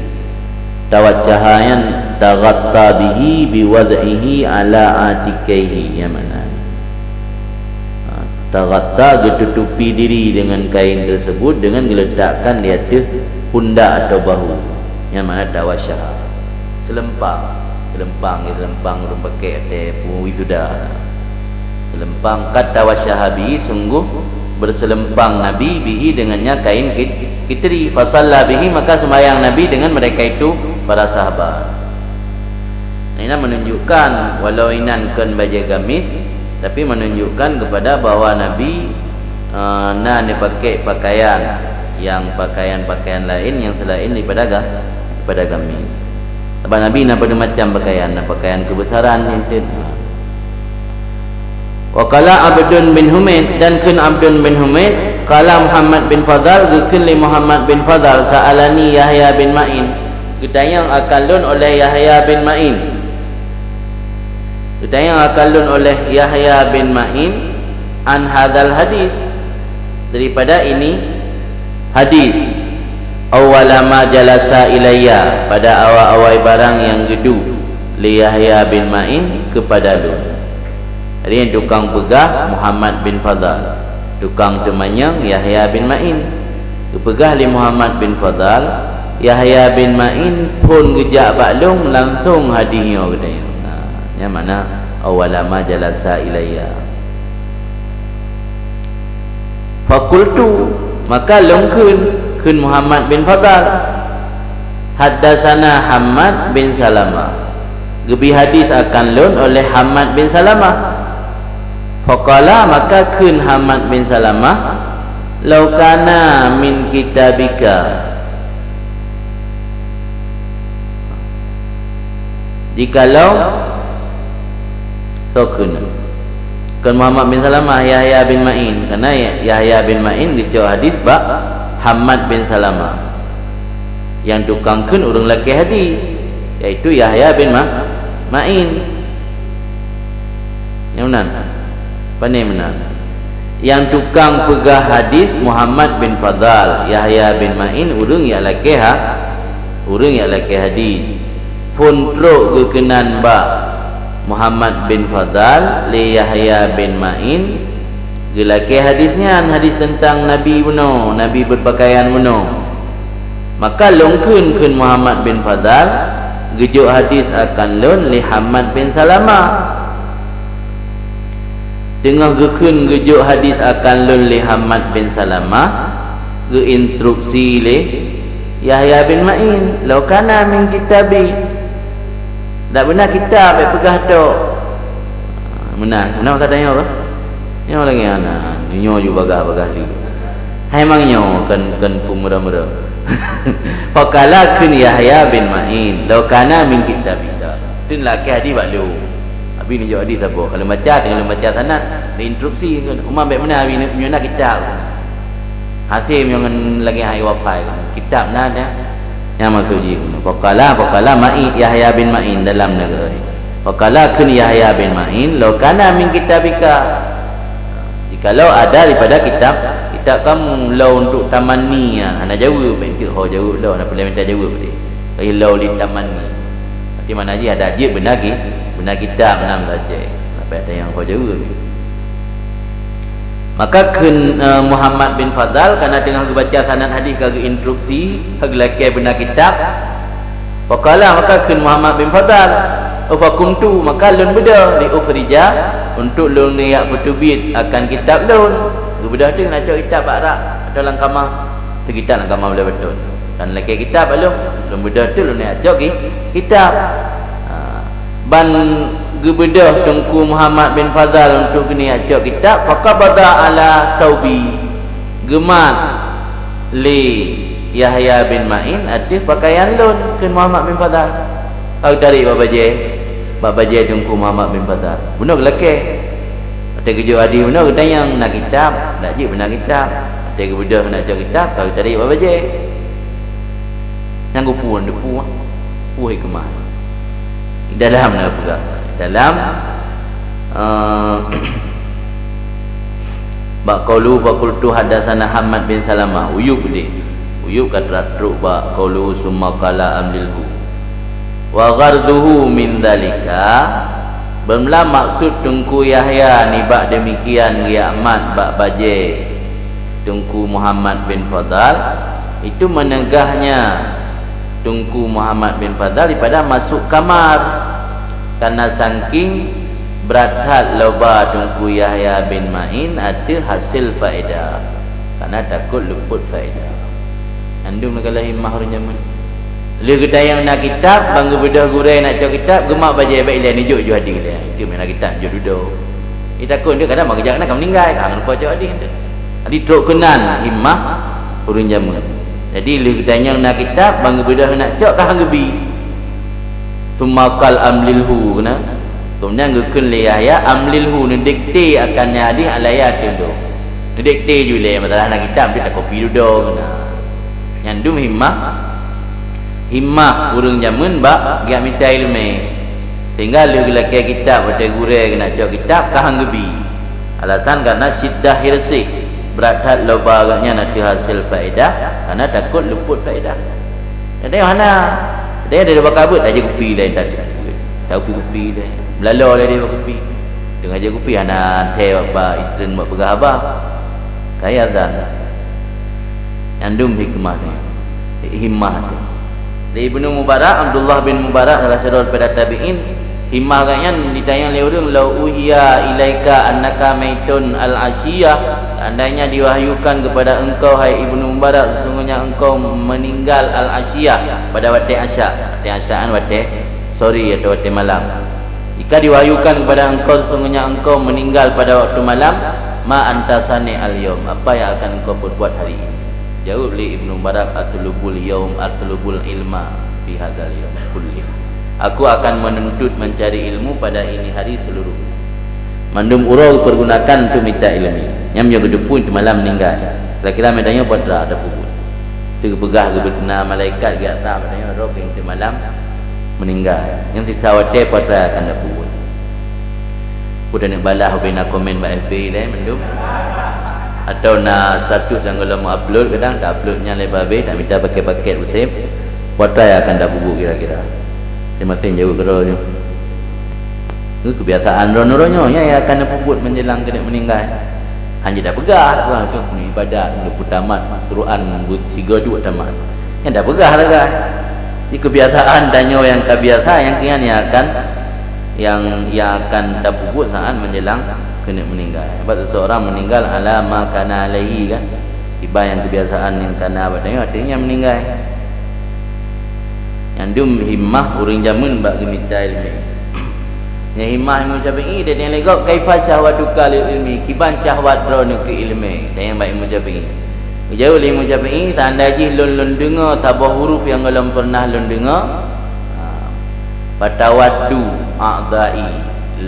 Tawasyaha nyan taghatta bihi biwad'ihi ala atikaihi, nyang makna, ha, taghatta, geututupi diri dengan kain tersebut dengan geuletakkan di ateueh pundak atau bahu, nyang makna tawasyaha. Seuleumpang, seuleumpang, seuleumpang ureuëng pakèk watèe peue wisuda. Selempang, qad tawashshaha bihi, sungguh berselempang Nabi bihi dengannya kain kit-, kitri. Fasalla bihi, maka sembahyang Nabi dengan mereka itu, para sahabat. Ini menunjukkan, walau inan kon bajée gamis, tapi menunjukkan kepada bahwa Nabi, eh, na dipakai pakaian yang pakaian-pakaian lain yang selain daripada ga-, daripada gamis. Sebab Nabi na pada macam pakaian, na pakaian kebesaran, intin. Wa qala Abdun bin Humaid, dan kheun Abdun bin Humaid, qala Muhammad bin Fadal, geukheun lé Muhammad bin Fadal, sa'alani Yahya bin Ma'in, geutanyong akan lôn oleh Yahya bin Ma'in. Geutanyong akan lôn oleh Yahya bin Ma'in, an hadzal hadis, daripada ini hadis, awwala ma jalasa ilayya, pada awai-awai barang nyang geuduek lé Yahya bin Ma'in keupada lôn. Jadi, nyang tukang peugah Muhammad bin Fadal, tukang teumanyong Yahya bin Ma'in. Geupeugah lé Muhammad bin Fadal, Yahya bin Ma'in phon geujak bak lôn langsong hadis nyoe geutanyong. Nah, nyan makna awwala ma jalasa ilayya. Fakultu, maka lôn kheun, kheun Muhammad bin Fadal, haddasana Hammad bin Salamah, geubi hadis akan lôn oleh Hammad bin Salamah. Faqala, maka kheun Hammad bin Salamah, laukana min kitabika, jikalau, soe kheun, kon Muhammad bin Salamah, Yahya bin Ma'in, karena Yahya bin Ma'in geucok hadis bak Hammad bin Salamah, nyang tukang kheun ureuëng lakée hadis, yaitu Yahya bin Ma-, Ma'in. Nyang meunan. Pane meunan? Nyang tukang peugah hadis Muhammad bin Fadal, Yahya bin Ma'in ureuëng nyang lakée ha-, ureuëng nyang lakée hadis. Phon trok geukeunan bak Muhammad bin Fadal lé Yahya bin Ma'in, geulakée hadis nyan, hadis teuntang Nabi bunoe, Nabi beupakaian bunoe. Maka lôn kheun, kheun Muhammad bin Fadal, geujok hadis akan lôn lé Hammad bin Salamah. Teungoh geukheun geujok hadis akan lôn lé Hammad bin Salamah, geuinstruksi lé Yahya bin Ma'in, laukana min kitabi. Dak beuna kitab, bék peugah tok. Meunan, meunan masa tanyoe bah. Nyoe lagée hana, nyoe ju bagah-bagah lé. Hai mang nyoe kon, kon peumeuram-ram. Faqala kheun Yahya bin Ma'in, laukana min kitabika. Tun lakée hadis bak lôn. Abi neujok hadis saboh. Kalau baca, teungoh lôn baca sanad, diinstruksi kheun, uma bék meunan abi nyoe na kitab. Hase meunyoe ngon lagée hai wafai, kitab na dah. Nyang maksud jih keunoe. Faqala, faqala Ma'in, Yahya bin Ma'in dalam nanggroe. Faqala kheun Yahya bin Ma'in, "Law kana min kitabika." Jikalau ada daripada kitab, kitab kamu, law untuk tamanni, ha, hana jaweueb, enteuk ho jaweueb law, hana peureulée minta jaweueb deh. Tapi law li tamanni. Berarti makna jih ada jeuet beuna ki-, beuna kitab, beuna meusaja. Sampai ada nyang ho jaweueb. Maka kheun, eh, Muhammad bin Fadal, kana teungoh geubaca sanad hadis ka geuinstruksi, ka geulakée beuna kitab. Faqala, maka kheun Muhammad bin Fadal, "Fakumtu," maka lôn beudôh, "li ukhrija," untuk lôn neujak peuteubiet akan kitab lôn. Geubeudôh teuh na cok kitab bak rak atau lam kama, teuh kitab lam kama boleh beutôi. Dan lakée kitab lôn, lôn beudôh teuh lôn neujak cok ki-, kitab. Ha. Ban geubeudôh Teungku Muhammad bin Fadal untuk geuneuk cok kitab, faqabada ala saubi, geumat lé Yahya bin Ma'in ateueh pakaian lôn, kheun Muhammad bin Fadal. Ka geutarék bak bajée, bak bajée Teungku Muhammad bin Fadal. Bunoe geulakée. Watée geujok hadis bunoe geutanyong, "Na kitab?" Dak jeuet beuna kitab. Watée geubeudôh nak cok kitab, ka geutarék bak bajée. Nyang geupeue, geupeue, peue hikmah. Dalam na peugah. Dalam, eh, bak qaulu, "Faqultu haddatsana Hammad bin Salamah." Uyub deh. Uyub ka trok bak qaulu, "Summa qala amlilhu." Wa gharduhu min dzalika, beumeulah maksud Teungku Yahya nibak deumikian geujak mat bak bajée Teungku Muhammad bin Fadal, itu meuneugahnya Teungku Muhammad bin Fadal daripada masuk kamar, karena saking Brat that loba Teungku Yahya bin Ma'in ateueh hasé faedah, kareuna takot lupot faedah. Nyan dum lagèe himmah ureueng jameun. Lheueh geutanyong na kitab, ban geubeudôh gurèe nak cok kitab, geumat bajèe bak ilèe neujok ju hadih ilèe. Itu meunan kitab jok dudoe. Di takot nyan kadang ban geujak na ka meuninggai, ka lupa cok hadih nyan. Jadi trok keunan himmah ureueng jameun. Jadi lheueh geutanyong na kitab, ban geubeudôh nak cok ka han geubi. Summa qal amlilhu, keunan. Keumudian geukheun lé Yahya, amlilhu, neudikte akan nyan hadih alayya ateueh lôn. Neudikte ju lé, masalah na kitab, takot kopi dudoe, keunan. Nyan dum himmah, himmah ureueng jameun bak geujak mita ileumèe. Sehingga lheueh geulakèe kitab, watèe gurèe geunak cok kitab, ka han geubi. Alasan kareuna syiddah hirsih, brat that loba geuh nyan ateueh hasé faedah, kareuna takot lupot faedah. Ada nyang hana. Ada nyang dari bak kabeuet, tajak kupi laén tadi. Tajak kupi-kupi laén. Beulalo laén dari bak kupi. Teungoh jak kupi hana thèe bak, bak itreun bak peugah haba. Kaya zan. Nyan dum hikmah nyan. Himmah nyan. Dari Ibnu Mubarak, Abdullah bin Mubarak, salah sidroe daripada tabi'in, himmah geuh nyan ditanyong lé ureueng, "Lau uhiya ilaika annaka maitun al-asyiyah," seandainya diwahyukan kepada engkau, hai Ibnu Mubarak, sesungguhnya engkau meninggal al-asyiyah, pada watèe asya. Watèe asya nyan watèe sore atau watèe malam. Jika diwahyukan kepada engkau, sesungguhnya engkau meninggal pada waktu malam, ma anta sani al-yaum, apa yang akan engkau perbuat hari ini? Jaweueb lé Ibnu Mubarak, atlubul yaum, atlubul ilma fi hadzal yaum kullih. Aku akan menuntut mencari ilmu pada ini hari seluruhnya. Mandum uroe geupeurgunakan untuk mita ileumèe. Nyan meunyoe geuteupeue teumalam meuninggai. Kira-kira meunyoe tanyoe peue atra tapeubuet. Teupeugah geubeuna malaikat geuh atra, meunyoe roh keu teumalam meuninggai. Nyan sisa watèe peue atra akan tapeubuet. Peue taneuk balah ubena komen bak F B laén mandum. Atau na status nyang gohlom upload, kadang ta-upload nyan lé babeh, tamita paket-paket useb. Peue atra akan tapeubuet kira-kira. Masing-masing jaweueb keudroe nyoe. Nyoe keubiasaan droeneuh nyoe, nyan nyang akan neupeubuet menjelang keuneuk meuninggai. Hana tapeugah, wah, tu ibadat, leupah tamat Quran, sigoe duek tamat. Nyan tapeugah lagèe. Di keubiasaan tanyoe nyang ka biasa, nyang kian nyang akan, nyang, nyang akan tapeubuet saat menjelang keuneuk meuninggai. Sebab seseorang meninggal ala ma kana alaihi kan. Iban nyang keubiasaan nyang kana bak tanyoe, artinya meuninggai. Nyan dum himmah ureueng jameun bak geumita ileumèe. Nyan himmah Imam Syafi'i, dan nyang lé gob, "Kaifa syahwatuka lil ilmi?" Kiban syahwat droeneuh keu ileumèe? Tanyong bak Imam Syafi'i. Geujaweueb lé Imam Syafi'i, "Seandai jih lôn, lôn deungoe saboh huruf nyang gohlom pernah lôn deungoe, ha, fatawaddu a'dha'i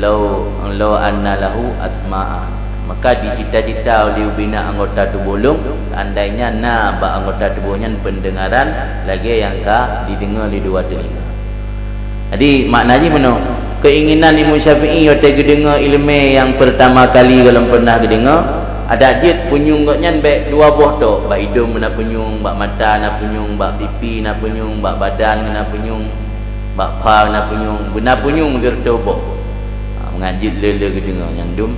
law, law anna lahu asma'a." Maka dicita-cita lé ubena anggota tuboh lôn, seandainya na bak anggota tuboh nyan pendengaran lagèe nyang ka jideungoe lé dua teulinga. Jadi, makna jih meunoe, keinginan Imam Syafi'i watèe geudeungoe ileumèe nyang peurtama kali gohlom pernah geudeungoe, adak jeuet punyueng gobnyan bèk dua boh tok, bak idông na punyueng, bak mata na punyueng, bak pipi na punyueng, bak badan na punyueng, bak pha na punyueng, beuna punyueng sireutôh boh. Ha, mangat jeuet le-le geudeungoe, nyan dum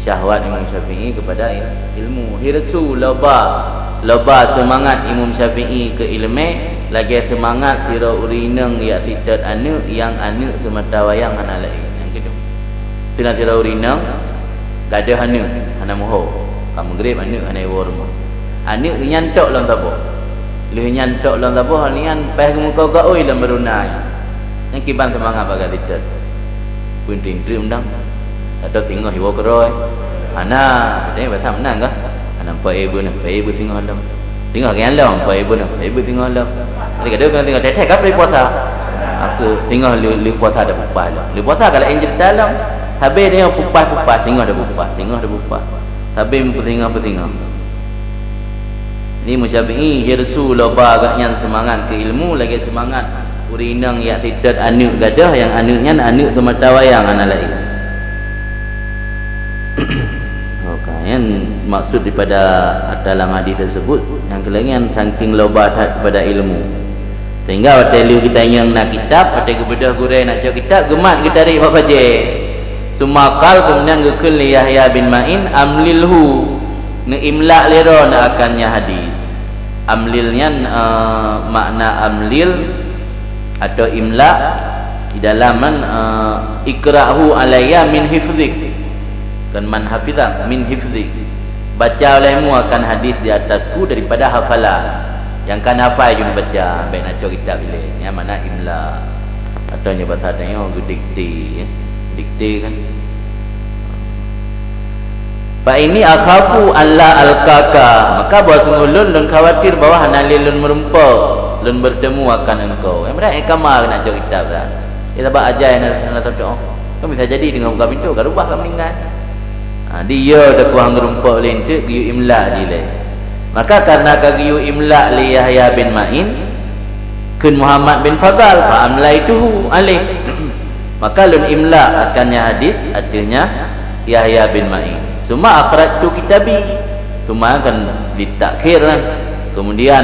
syahwat Imam Syafi'i kepada il-, ilmu. Hirsu, loba, loba seumangat Imam Syafi'i keu ileumèe, lagèe seumangat sidroe ureueng inong jak seutôt aneuk nyang aneuk seumata wayang hana laén. Nyan keuh. Sidroe ureueng inong gadôh aneuk hana meuho, ka meugreb aneuk hana iwoe rumoh. Aneuk nyan tok lom saboh. Lheueh nyan tok lom saboh, nyan paih geumeukaue-kaue lom baru na nyan. Nyan kiban seumangat bak jak seutôt. Peunteng treuk undang. Atau singoh iwoe keudroe. Hana, katanya bahasa meunan kah? Hana, empat ribu nah, empat ribu singoh lom. Singoh geuh lom, empat ribu nah, empat ribu singoh lom. Jadi, kadang singoh teh-teh ka peureulèe puasa. Aku singoh lheueh, lheueh puasa dah peupah lom. Lheueh puasa ka laén ceurita lom. Sabe dia peupah-peupah, singoh dah peupah, singoh dah peupah. Sabe meupeusingoh-peusingoh. Jadi, Imam Syafi'i, hirsu, loba gobnyan seumangat keu ilmu, lagèe seumangat ureueng inong jak seutôt aneuk gadôh, nyang aneuk nyan aneuk seumata wayang hana laén. Oke, nyan maksud daripada dalam hadis tersebut, nyang keulhèe nyan saking loba that kepada ilmu. Sehingga watèe lheueh geutanyong na kitab, watèe geubeudôh gurèe nak cok kitab, geumat geutarek bak bajèe. Summa qal, keumudian geukheun lé Yahya bin Ma'in, "Amlilhu." Neuimla lé droeneuh akan nyan hadis. Amlil nyan, eh, makna amlil atau imla, Di dalam man, eh, iqra'hu alayya min hifzik. Kan man hafizak, min hifzik. Baca olehmu akan hadis di atasku daripada hafalan. Nyang kan hafai jeuet baca, bèk na cok kitab ilèe. Nyan makna imla. Atau nyoe bahasa tanyoe geudikte, ya. Dikte kan. Fa inni akhafu an la alqaka, maka bahwa sungguh lôn, lôn khawatir bahwa hana lé lôn meureumpok, lôn bertemu akan engkau. Nyang beurati kama keuneuk cok kitab dah. Ya, sabab ajai na, na satu. Kan bisa jadi deungon buka pintu, ka rubah ka meuninggai. Ha, di ya dah ku hang meureumpok lé enteuk geuyue imla jih lé. Maka karena ka geuyue imla lé Yahya bin Ma'in, kheun Muhammad bin Fadal, fa amlaituhu alaih. Maka lôn imla akan nyan hadis, artinya Yahya bin Ma'in. Summa akhrajtu kitabi. Summa kan litakhir lah. Kemudian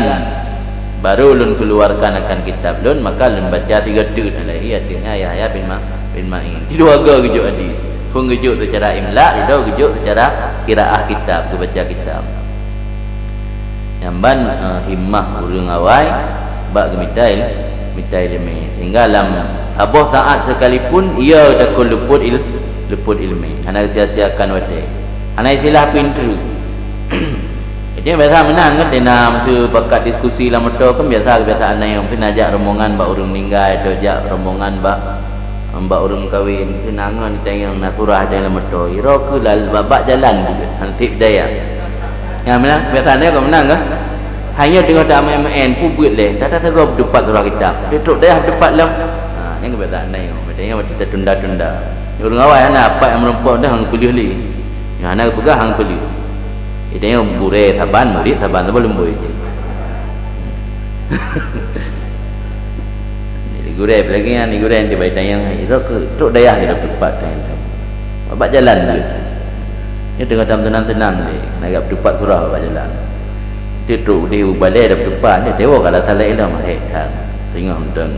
baru lôn keluarkan akan kitab lôn, maka lôn baca sigoe teuk alaihi, artinya Yahya bin Ma-, bin Ma'in. Di dua go geujok hadis. Phôn geujok secara imla, di dua geujok secara qiraah kitab, geubaca kitab. Nyan ban, eh, himmah ureueng awai bak geumita il-, mita ileumèe. Sehingga lam saboh saat sekalipun, ia takon luput il-, luput ileumèe. Hana sia-siakan watèe. Hana istilah pinteue. Jadi biasa meunan kan, tina meusu pakat diskusi lam moto kan biasa kebiasaan na nyang meusu na jak rombongan bak ureueng meninggai atau jak rombongan bak Bak ureueng kawen, keunan ngon tanyong na surah dayah lam moto. Iro keu lal-, babak jalan buet, hanseb dayah. Nyan meunan, biasa nyan kok meunan kah? Hanya teungoh tameu'en, peue buet lé, tata sagoe beutupat surah kitab. Trok dayah beutupat lom. Ha, nyan keuh biasa nyan, biasa nyan watèe tatunda-tunda. Ureueng awai hana, pat nyang meurumpok dah ngon peuleueh lé. Nyan hana geupeugah hang peuleueh. Itanyong gurèe saban, murit saban, saban lom boi cit. Jadi gurèe, apalagi nyan gurèe nanti bai tanyong, "Iro keu trok dayah di teumpat tanyong?" Bak jalan deuh. Nyoe teungoh tam seunang-seunang deh, na gak teumpat surah bak jalan. Ti trok deh u balè dah teumpat, dia dewa kalau salah ilmu, hek kan. Tengok mantong.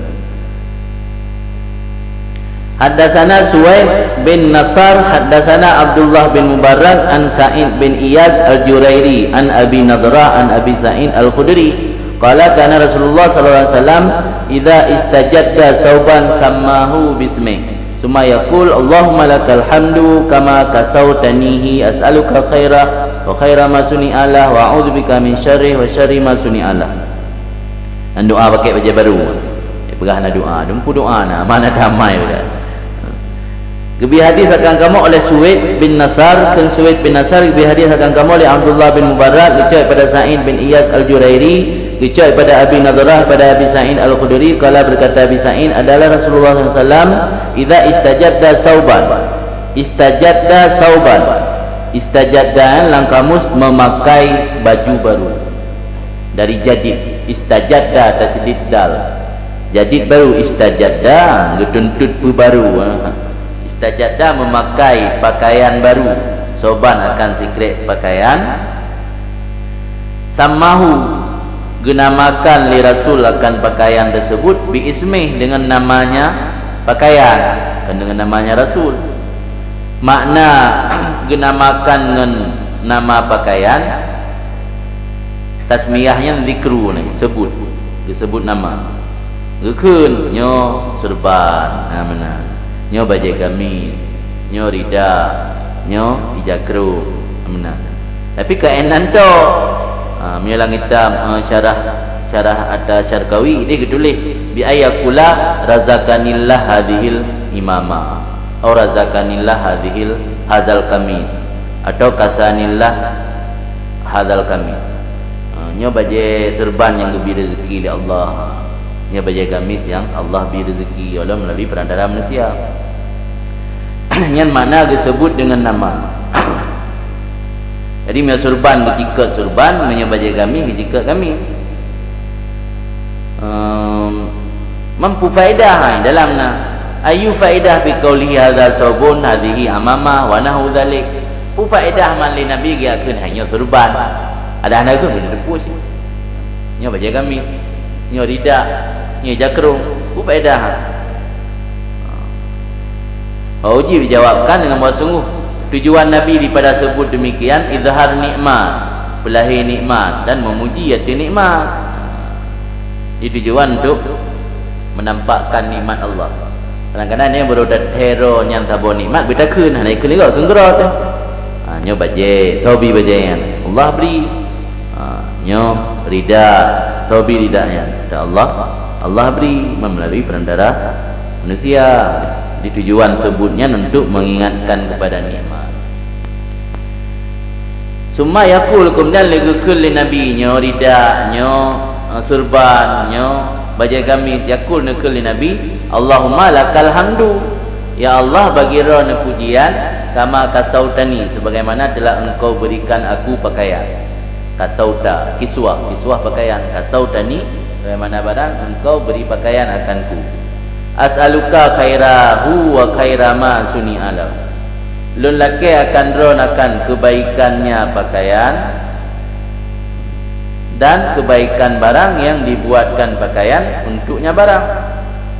Haddatsana Suwaid bin Nasar, haddatsana Abdullah bin Mubarak, an Sa'id bin Iyas Al-Jurairi, an Abi Nadrah, an Abi Sa'id Al-Khudri. Qala, kana Rasulullah sallallahu alaihi wasallam idza istajadda sauban sammahu bismih. Tsumma yaqul, "Allahumma lakal hamdu kama kasautanihi, as'aluka khairah wa khaira ma suni'a lah, wa a'udzubika min syarrih wa syarri ma suni'a lah." Dan doa pakai bajèe baru. Peugah na doa, dumpu doa na, mana damai beda. Geubri hadis akan kamoe oleh Suwaid bin Nasar, kheun Suwaid bin Nasar geubri hadis akan kamoe oleh Abdullah bin Mubarak, geucok pada Sa'id bin Iyas Al-Jurairi, geucok pada Abi Nadrah, pada Abi Sa'id Al-Khudri, qala, berkata Abi Sa'id, adalah Rasulullah sallallahu alaihi wasallam, idza istajadda sauban. Istajadda sauban. Istajadda lam kamus memakai baju baru. Dari jadid, istajadda tasydid dal. Jadid baru, istajadda geutuntot peue baru, ha. Istajadda memakai pakaian baru, sauban akan sikrek pakaian. Sammahu, geunamakan lé Rasul akan pakaian tersebut, bi ismih, dengan namanya pakaian, bukan dengan namanya Rasul. Makna geunamakan ngon nama pakaian, tasmiyah nyan zikru nyan, sebut, geusebut nama. Geukheun, nyoe seureuban, ha, meunan. Nyoe bajèe gamis, nyoe rida, nyoe ija krông, ha, meunan. Tapi keunan tok, ha, meunyoe lam kitab, eh, syarah, syarah At-Syarqawi, ideh geutuléh, bi ayyakula razaqanillah hadzihil imamah. Au razaqanillah hadzihil, hadzal qamis, atau kasanillah hadzal qamis. Ha, nyoe bajèe seureuban nyang geubri rezeki lé Allah. Nyoe bajèe gamis nyang Allah bri rezeki Allah melalui perantara manusia. Nyan makna geuseubut deungon nama. Jadi, meunyoe seureuban geucikot seureuban, meunyoe bajèe gamis geucikot gamis. Ehm, mampu faedah, ha, dalam na. Ayu faedah fi qaulihi hadza saubun, hadhihi amamah, wa nahwu dzalik. Peue faedah man lé Nabi geukheun, "Hai, nyoe seureuban." Ada hana kheun, keuneuk teupeu cit. Nyoe bajèe gamis, nyoe rida, nyoe ija krông. Peue faedah, ha? Hana jeuet dijawabkan deungon bahwa sungguh tujuan Nabi daripada seubut demikian, izhar nikmat, peulahé nikmat dan memuji ateueh nikmat. Jadi tujuan untuk menampakkan nikmat Allah. Kadang-kadang nyoe baru tathèe droe nyan saboh nikmat beutakheun, hana ikheun lé gob, kheun keudroe teuh. Ha, nyoe bajèe, thobi bajèe nyan Allah bri. Ha, nyoe rida, thobi rida nyan teuh Allah, Allah bri meulalu perantara manusia. Di tujuan seubut nyan untuk mengingatkan kepada nikmat. Summa yaqul, keumudian lé geukheun lé Nabi nyoe rida, nyoe, eh, surban, nyoe bajèe gamis, yaqul neukheun lé Nabi, "Allahumma lakal hamdu." Ya Allah, bagi Droeneuh pujian, "kama kasautani," sebagaimana telah Engkau berikan aku pakaian. Kasauta, kiswah, kiswah pakaian. Kasautani, sebagaimana barang Engkau beri pakaian akanku. "As'aluka khairahu wa khaira ma suni'a lahu." Lôn lakèe akan Droeneuh akan keubaikannya pakaian dan keubaikan barang nyang dibuatkan pakaian untuknya barang.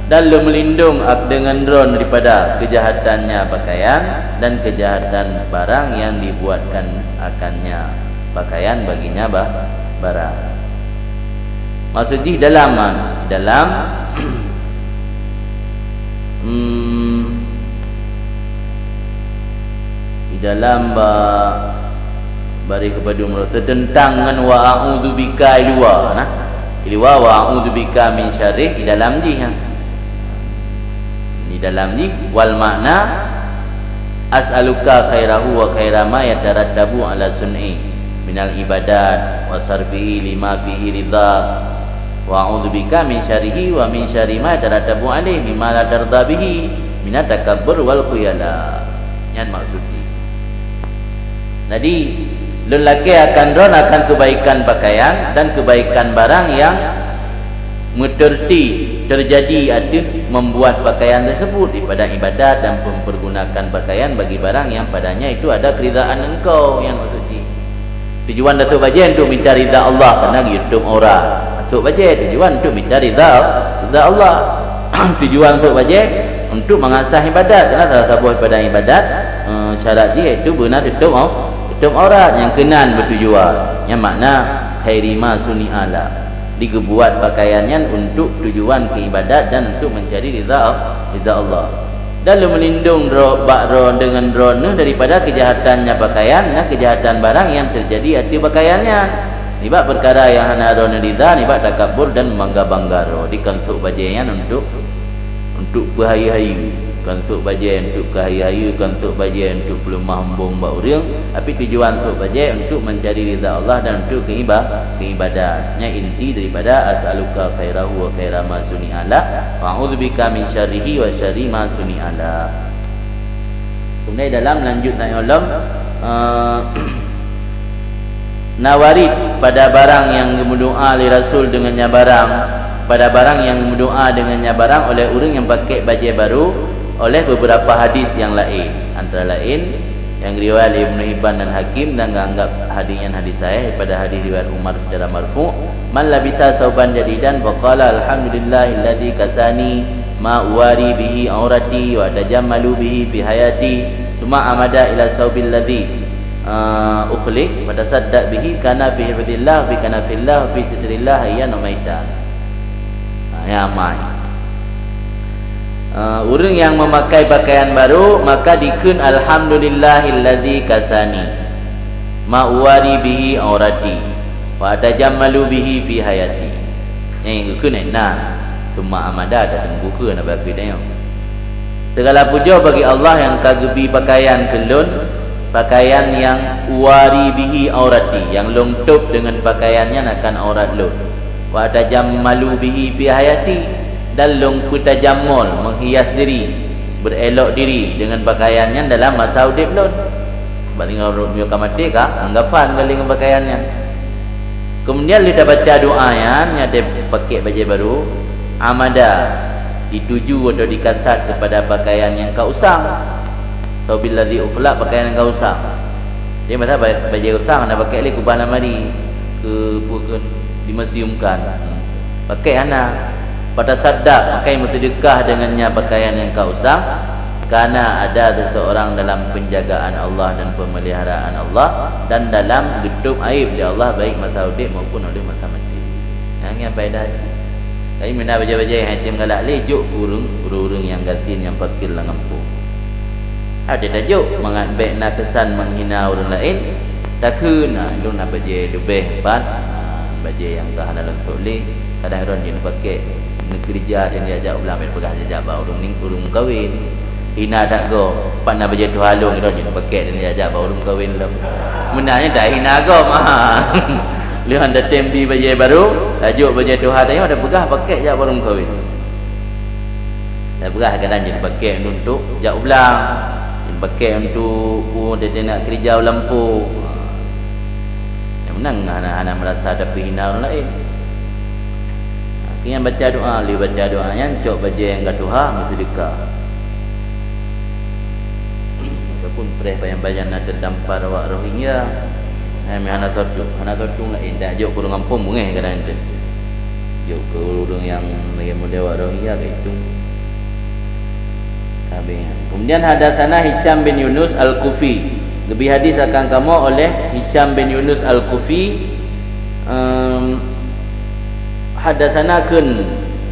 Dan lôn meulindong ak-, deungon Droeneuh daripada keujahatannya pakaian dan keujahatan barang nyang dibuatkan akannya pakaian baginya ba-, barang. Maksud jih dalam, dalam, hmm, di dalam ba-, baréh keupadum rasa teuntang ngon wa a'udzubika i luwa, nah. I luwa wa a'udzubika min syarrih, di dalam jih, ha. Di dalam jih, wal makna, "As'aluka khairahu wa khaira ma yatarattabu ala sun'i minal ibadat wa sarfihi lima fihi ridha, wa a'udzubika min syarrihi wa min syarri ma yatarattabu alaihi mimma la tardha bihi minat takabbur wal khuyala." Nyan maksud jih. Jadi, lôn lakèe akan Droeneuh akan keubaikan pakaian dan keubaikan barang nyang meuteurti teujadi ateueh membuat pakaian teusebut daripada ibadat dan mempergunakan pakaian bagi barang nyang padanya itu ada keuridaan Engkau, nyan maksud jih. Tujuan tasôk bajèe untuk minta rida Allah, karena geuyue tutup aurat. Sôk bajèe tujuan untuk minta rida, rida Allah. Tujuan sôk bajèe untuk mengasah ibadat, karena salah saboh daripada ibadat, eh, syarat jih iaitu beuna tutup au-, tutup aurat nyang keunan beutujuan. Nyan makna khairi ma suni'a lahu. Digeubuat pakaian nyan untuk tujuan keu ibadat dan untuk mencari rida, rida Allah. Dan lôn meulindong droe, bak droe deungon Droeneuh daripada keujahatannya pakaian dan keujahatan barang nyang teujadi ateueh pakaian nyan, nibak peukara nyang hana Droeneuh rida, nibak takabur dan bangga-bangga droe. Di kon sôk bajèe nyan untuk, untuk peuhayeue-hayeue, kon sôk bajèe untuk keuhayeue-hayeue, kon sôk bajèe untuk peuleumah eumbông bak ureueng, tapi tujuan sôk bajèe untuk mencari rida Allah dan untuk keuiba-, keuibadat. Nyan inti daripada as'aluka khairahu wa khaira ma suni'a lah, wa a'udzubika min syarrihi wa syarri ma suni'a lah. Kemudian dalam lanjut tanyong lom, eh, na warid pada barang nyang geumeudoa lé Rasul deungon nyan barang, pada barang nyang geumeudoa deungon nyan barang oleh ureueng nyang pakèk bajèe barô, oleh beberapa hadis nyang laén, antara laén nyang riwayat Ibnu Hibban dan Hakim dan geuanggap hadis nyan hadis sahih daripada hadis riwayat Umar secara marfu', "Man labisa sauban jadidan faqala alhamdulillahilladzi kasani ma uwari bihi aurati wa atajammalu bihi fi hayati, tsumma amada ila saubil ladzi, eh, ukhliq, fatasaddaq bihi, kana fi hifdzillah, fi kanafillah, fi sitrillah, hayyan wa maitan." Ha, nyan amai. Eh, ureueng nyang meumakai pakaian barô, maka dikheun, "Alhamdulillahilladzi kasani ma uwari bihi aurati wa atajammalu bihi fi hayati." Nyan geukheun na, tsumma amada, tateungku kheun na bak keu tanyoe. Segala pujoe bagi Allah nyang ka geubri pakaian keu lôn, pakaian nyang uwari bihi aurati, nyang lôn tôb deungon pakaian nyan akan aurat lôn. Wa atajammalu bihi fi hayati, dan lôn peutajammol, meuhias diri, beureulok diri deungon pakaian nyan dalam masa udép lôn. Bak tinggai ureueng ka maté ka, anggapan ka lé ngon pakaian nyan. Kemudian lheueh tabaca doa nyan, nyan teuh pakèk bajèe barô, amada, dituju atau dikasat kepada pakaian nyang ka usang. Saubil ladzi ukhlaq, pakaian nyang ka usang. Jadi masa ba-, bajèe usang na pakèk lé keubah lamari, keu, peue kheun, dimeusiumkan. Pakèk hana. Fatasaddaq, maka meuseudeukah deungon nyan pakaian nyang ka usang, karena ada seseorang dalam penjagaan Allah dan pemeliharaan Allah dan dalam geutôb aéb lé Allah baik masa udép maupun oleh masa maté. Nyan, nyan faedah jih. Tapi meunan bajée-bajée hai tem galak lé jok keu ureuëng, ureuëng-ureuëng nyang gasien, nyang fakir lam gampông. Ada tajok mangat bék na keusan menghina ureuëng laén, takheun na lôn na bajée leubeh pat, bajée nyang ka hana lôn sôk lé, kadang droe jeuet neupakèk, neukeurija dan jijak u blang, bék peugah jijak bak ureuëng ni, ureuëng meukawen. Hina that gob, pat na bajée tuha lôn, droe jeuet neupakèk dan jijak bak ureuëng meukawen lom. Meunan nyan tahina gob mah. Lheueh han tatem bi bajée barô, tajok bajée tuha tanyoe, tapeugah pakèk jak bak ureuëng meukawen. Tapeugah kadang jeuet pakèk untuk jak u blang, jeuet pakèk untuk peue teuntèe nak keurija u lampôh. Ha. Nyang meunan hana, hana meurasa tapeuhina ureuëng laén. Ha, keu nyan baca doa, lheueh baca doa nyan cok bajée nyang ka tuha meuseudeukah. Ataupun preh pajan-pajan na teudampar awak Rohingya. Hai meuhana sotong, hana sotong laén, dak jok keu ureuëng gampông beungéh kadang nyan. Jok keu ureuëng nyang lagée model awak Rohingya ka itu. Habis. Kemudian hadatsana Hisham bin Yunus Al-Kufi. Geubri hadis akan kamoe oleh Hisham bin Yunus Al-Kufi, em, hadatsana kheun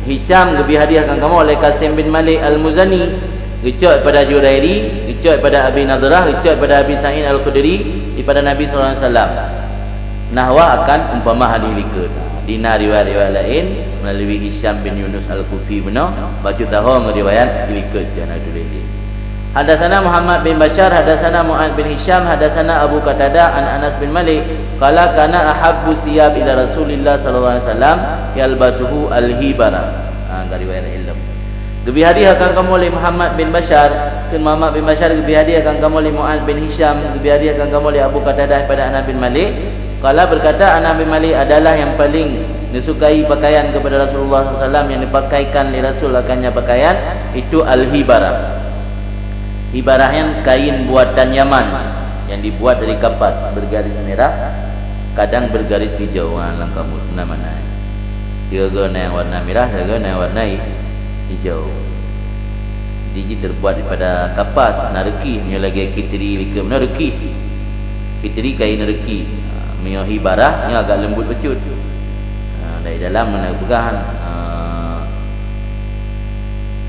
Hisham geubri hadis akan kamoe oleh Qasim bin Malik Al-Muzani, geucok pada Jurairi, geucok pada Abi Nadrah, geucok pada Abi Sa'id Al-Khudri, daripada Nabi sallallahu alaihi wasallam. Nahwa akan umpama hadis likot. Di na riwayat-riwayat laén meulalu Hisham bin Yunus Al-Kufi bunoe, bacut taho ngon riwayat likot siat na tuléh lé. Hadatsana Muhammad bin Bashar, hadatsana Mu'ad bin Hisham, hadatsana Abu Qatadah an Anas bin Malik, qala kana ahabbu siyab ila Rasulillah sallallahu alaihi wasallam yalbasuhu al-hibara. Ha, ka riwayat ilmu. Geubri hadis akan kamoe lé Muhammad bin Bashar, kheun Muhammad bin Bashar geubri hadis akan kamoe lé Mu'ad bin Hisham, geubri hadis akan kamoe lé Abu Qatadah pada Anas bin Malik. Qala, berkata, Anas bin Malik adalah yang paling disukai pakaian kepada Rasulullah sallallahu alaihi wasallam, yang dipakaikan lé Rasul akannya pakaian itu al-hibarah. Hibarah nyan kain buatan Yaman yang dibuat dari kapas bergaris merah, kadang bergaris hijau. Ha, lam kamus meunan makna. Sigoe na nyang warna merah, sigoe na nyang warna hi-, hijau. Jadi, jih terbuat daripada kapas, na reukih, meunyoe lagée kitri likot meunan reukih. Kitri kain reukih. Ha, meunyoe hibarah, nyoe agak lembut bacut. Ha, dari dalam meunan peugah, ha,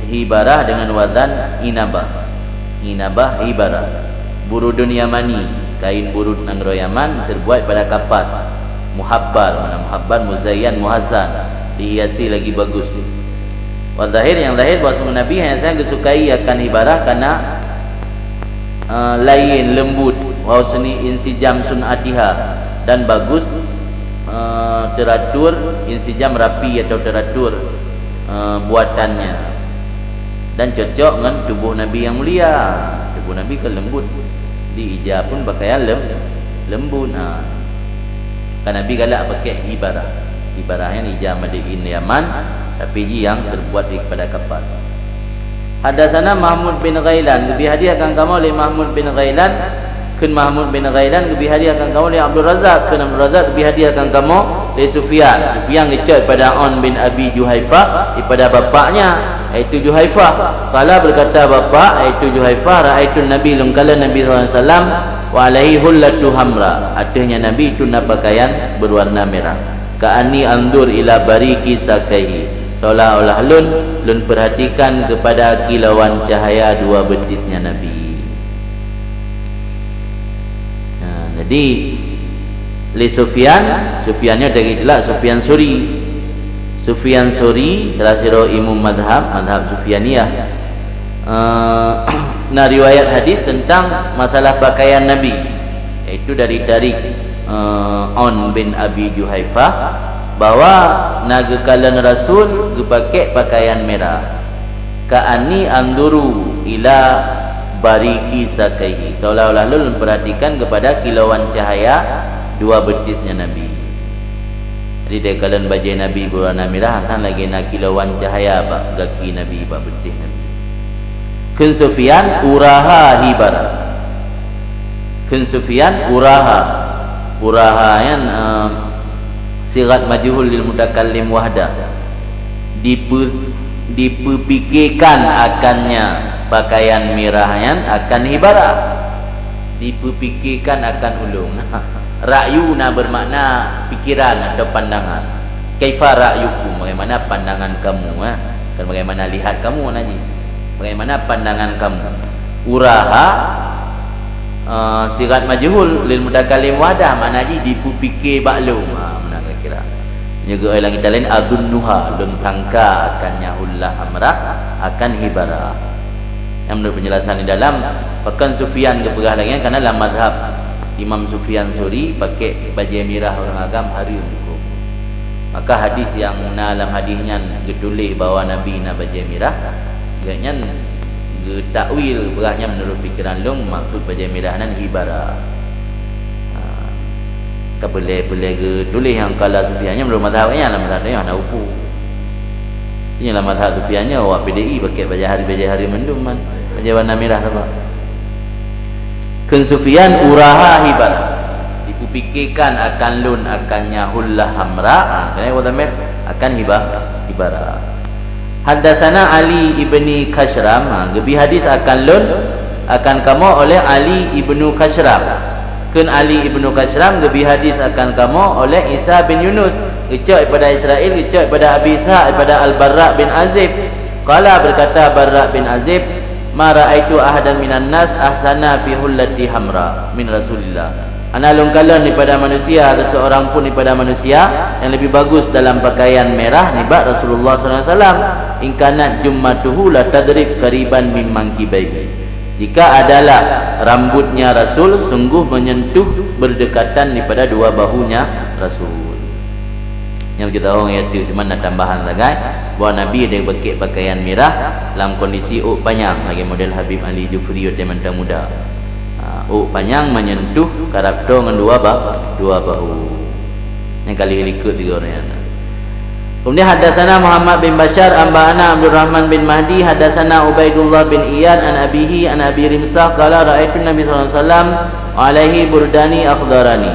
hibarah dengan wazan inabah. Inabah, hibarah. Burudun Yamani, kain burud nanggroe Yaman, terbuat pada kapas. Muhabbar, makna muhabbar, muzayyan, muhassan, dihiasi lagi bagus. Wa zahir, nyang zahir bahwasanya Nabi hanya saja geusukai akan hibarah karena, eh, lain, lembut, wa husni insijam sun'atiha, dan bagus, eh, teratur, insijam rapi atau teratur, eh, buatannya. Dan cocok ngon tuboh Nabi nyang mulia. Tuboh Nabi kan lembut. Di ija pun pakaian lem-, lembut. Ha. Kan Nabi galak pakèk hibarah. Hibarah nyan ija made in Yaman, tapi jih nyang terbuat daripada kapas. Hadatsana Mahmud bin Ghailan, geubri hadis akan kamoe lé Mahmud bin Ghailan, kheun Mahmud bin Ghailan geubri hadis akan kamoe lé Abdul Razak, kheun Abdul Razak geubri hadis akan kamoe lé Sufyan. Sufyan geucok pada Aun bin Abi Juhaifah daripada bapaknya, yaitu Juhaifah. Qala, berkata bapak, yaitu Juhaifah, ra'aitun Nabi, lôn kalon Nabi sallallahu alaihi wasallam, wa alaihi hullatu hamra, ateuehnya Nabi itu na pakaian berwarna merah. Ka'anni anzur ila bariki sakaihi, seolah-olah lôn, lôn perhatikan kepada kilauan cahaya dua betisnya Nabi. Nah, jadi, lé Sufyan, Sufyan nyoe dari itulah Sufyan Suri. Sufyan Suri, salah sidroe imum madhab, madhab Sufyaniyah. Eh, na riwayat hadis tentang masalah pakaian Nabi, yaitu dari Tariq, eh, Aun bin Abi Juhaifah, bahwa na geukalon Rasul geupakèk pakaian merah. Ka'anni anzuru ila bariki sakaihi, seolah-olah lôn memperhatikan kepada kilauan cahaya dua betisnya Nabi. Jadi, takalon bajèe Nabi bewarna mirah, akan lagèe na kilauan cahaya bak gaki Nabi, bak beutih Nabi. Kheun Sufyan, uraha hibara. Kheun Sufyan, uraha. Uraha nyan, eh, sigat majhul lil mutakallim wahdah. Dipeu-, dipeupikirkan akannya pakaian mirah nyan akan hibara. Dipeupikirkan akan ulôn. Ra'yu na bermakna pikiran atau pandangan. Kaifa ra'yukum, bagaimana pandangan kamu, ha? Bukan bagaimana lihat kamu, makna jih. Bagaimana pandangan kamu? Uraha, eh, sigat majhul lil mutakallim wahdah, makna jih dipeupiké bak lôn. Ha, meunan kira-kira. Nyoe geuh lam kitab laén, azunnuha, lôn sangka akan nya hullah hamra, akan hibara. Nyang meunurot peunjelasan di dalam, pakon Sufyan geupeugah lagée nyan, karena lam mazhab Imam Sufyan Tsauri, pakék bajée mirah ureuëng agam hareuem huköm. Maka hadis nyang na lam hadis nyan geutuléh bahwa Nabi na bajée mirah, geuhnyan geutakwil, peugah nyan meunurot pikeran lôn, maksud bajée mirah nyan hibara. Ha, ka peulée-peulée geutuléh nyang kala Sufyan nyan meunurot mazhab nyan, lam mazhab nyan hana upu. Nyan lam mazhab Sufyan nyan, awak P D I pakék bajée hareuem, bajée hareuem mandum man, bajée warna mirah saban. Kheun Sufyan, uraha hibara, dipeupikékan akan lôn akan nya hullah hamra, ha, keunan wa dhamir, akan hiba-, hibara. Haddatsana Ali ibni Kashram, ha, geubi hadis akan lôn, akan kamoe oleh Ali ibnu Kashram. Kheun Ali ibnu Kashram geubi hadis akan kamoe oleh Isa bin Yunus, geucok daripada Israil, geucok daripada Abi Ishaq, daripada Al-Barra bin Azib. Qala, berkata Barra bin Azib, "Ma ra'aitu ahadan minan nas ahsana fi hullati hamra min Rasulillah." Hana lôn kalon daripada manusia, seseorang pun daripada manusia yang lebih bagus dalam pakaian merah nibak Rasulullah sallallahu alaihi wasallam. "In kanat jummatuhu la tadrib qariban min mankibaihi." Jika adalah rambutnya Rasul, sungguh menyentuh berdekatan daripada dua bahunya Rasul. Nyang kita orang ya tu cuma nak tambahan sagai, bahwa Nabi ada pakai pakaian merah lam kondisi ôk panyang, lagi model Habib Ali Jufri watée mantong muda. Ha, ôk panyang menyentuh karakter ngon dua ba-, dua bahu. Nyang kali likot tiga orang nyan. Kemudian haddatsana Muhammad bin Bashar, anba'ana Abdurrahman bin Mahdi, haddatsana Ubaidullah bin Iyad, an abihi, an Abi Rimsah, qala ra'aitu Nabi sallallahu alaihi wasallam alaihi burdani akhdarani.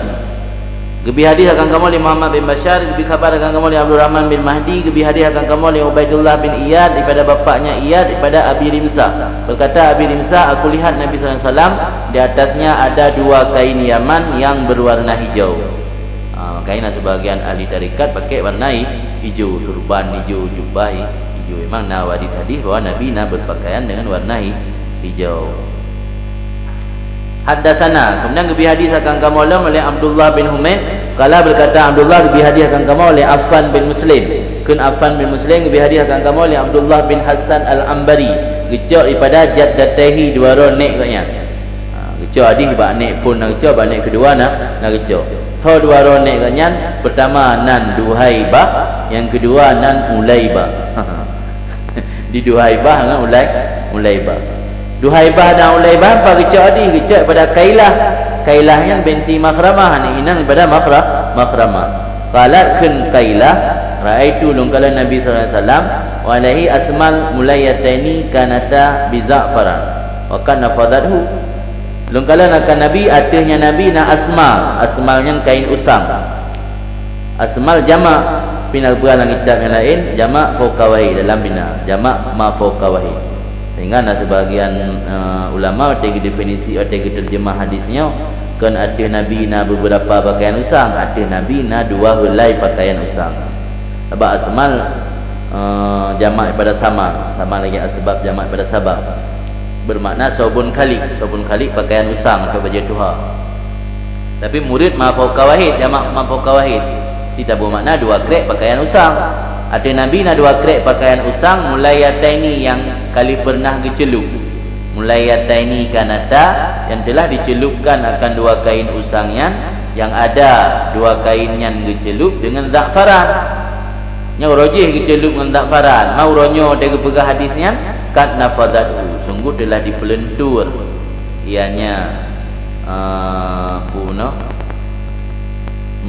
Geubi hadis akan kamoe lé Muhammad bin Bashar, geubi khabar akan kamoe lé Abdurrahman bin Mahdi, geubi hadis akan kamoe lé Ubaidullah bin Iyad, daripada bapaknya Iyad, daripada Abi Rimsah. Berkata Abi Rimsah, "Aku lihat Nabi sallallahu alaihi wasallam, di atasnya ada dua kain Yaman yang berwarna hijau." Ha, makanya sebagian ahli tarekat pakai warna hi-, hijau, surban hijau, jubah hi-, hijau. Memang na hadis-hadis bahwa Nabi na berpakaian dengan warna hi-, hijau. Haddatsana, kemudian geubi hadis akan kamoe lom oleh Abdullah bin Humaid. Qala, berkata Abdullah, geubi hadis akan kamoe oleh Affan bin Muslim. Kheun Affan bin Muslim, geubi hadis akan kamoe oleh Abdullah bin Hasan Al-Ambari. Geucok daripada jaddataihi, dua droe nek geuhnyan. Ha, geucok hadis bak nek phon na geucok, bak nek keudua na, na geucok. Soe dua droe nek geuhnyan? Pertama nan Duhaibah, nyang keudua nan Ulaibah. Di Duhaibah ngon Ulai-, Ulaibah. Duhaibah dan Ulaibah apa geucok hadis? Geucok daripada Kailah. Kailah nyan binti Makhramah, aneuk inong daripada Makhra-, Makhramah. Qalat, kheun Kailah, "Ra'aitu, lôn kalon Nabi sallallahu alaihi wasallam, wa alaihi asmal mulayataini kanata bi za'faran, wa qad nafadhathu." Lôn kalon akan Nabi, ateueh nyan Nabi na asmal. Asmal nyan kain usang. Asmal jamak, pih na geupeugah lam kitab nyang laén, jamak fauqa wahid, dalam pih na, jamak ma fauqa wahid. Sehingga na sebagian, eh, ulama watée geudefinisi, watée geuterjemah hadis nyoe, kon ateueh Nabi na beberapa pakaian usang, ateueh Nabi na dua helai pakaian usang. Sabab asmal, eh, jamak daripada samal, samal lagée asbab jamak daripada sabab. Bermakna saubun khaliq, saubun khaliq pakaian usang atau bajée tuha. Tapi murid ma fauqa wahid, jamak ma fauqa wahid. Di tabu makna dua krek pakaian usang. Ateueh Nabi na dua krek pakaian usang, mulayataini nyang ka lheueh pernah geuceulup. Mulayataini kanata, yang telah dicelupkan akan dua kain usang nyan, yang ada dua kain nyan geuceulup dengan za'faran. Nyoe uroe jih geuceulup ngon za'faran. Ma uroe nyoe watée geupeugah hadis nyan, qad nafadhathu, sungguh telah dipeuleuntur ianya, eh, bunoe,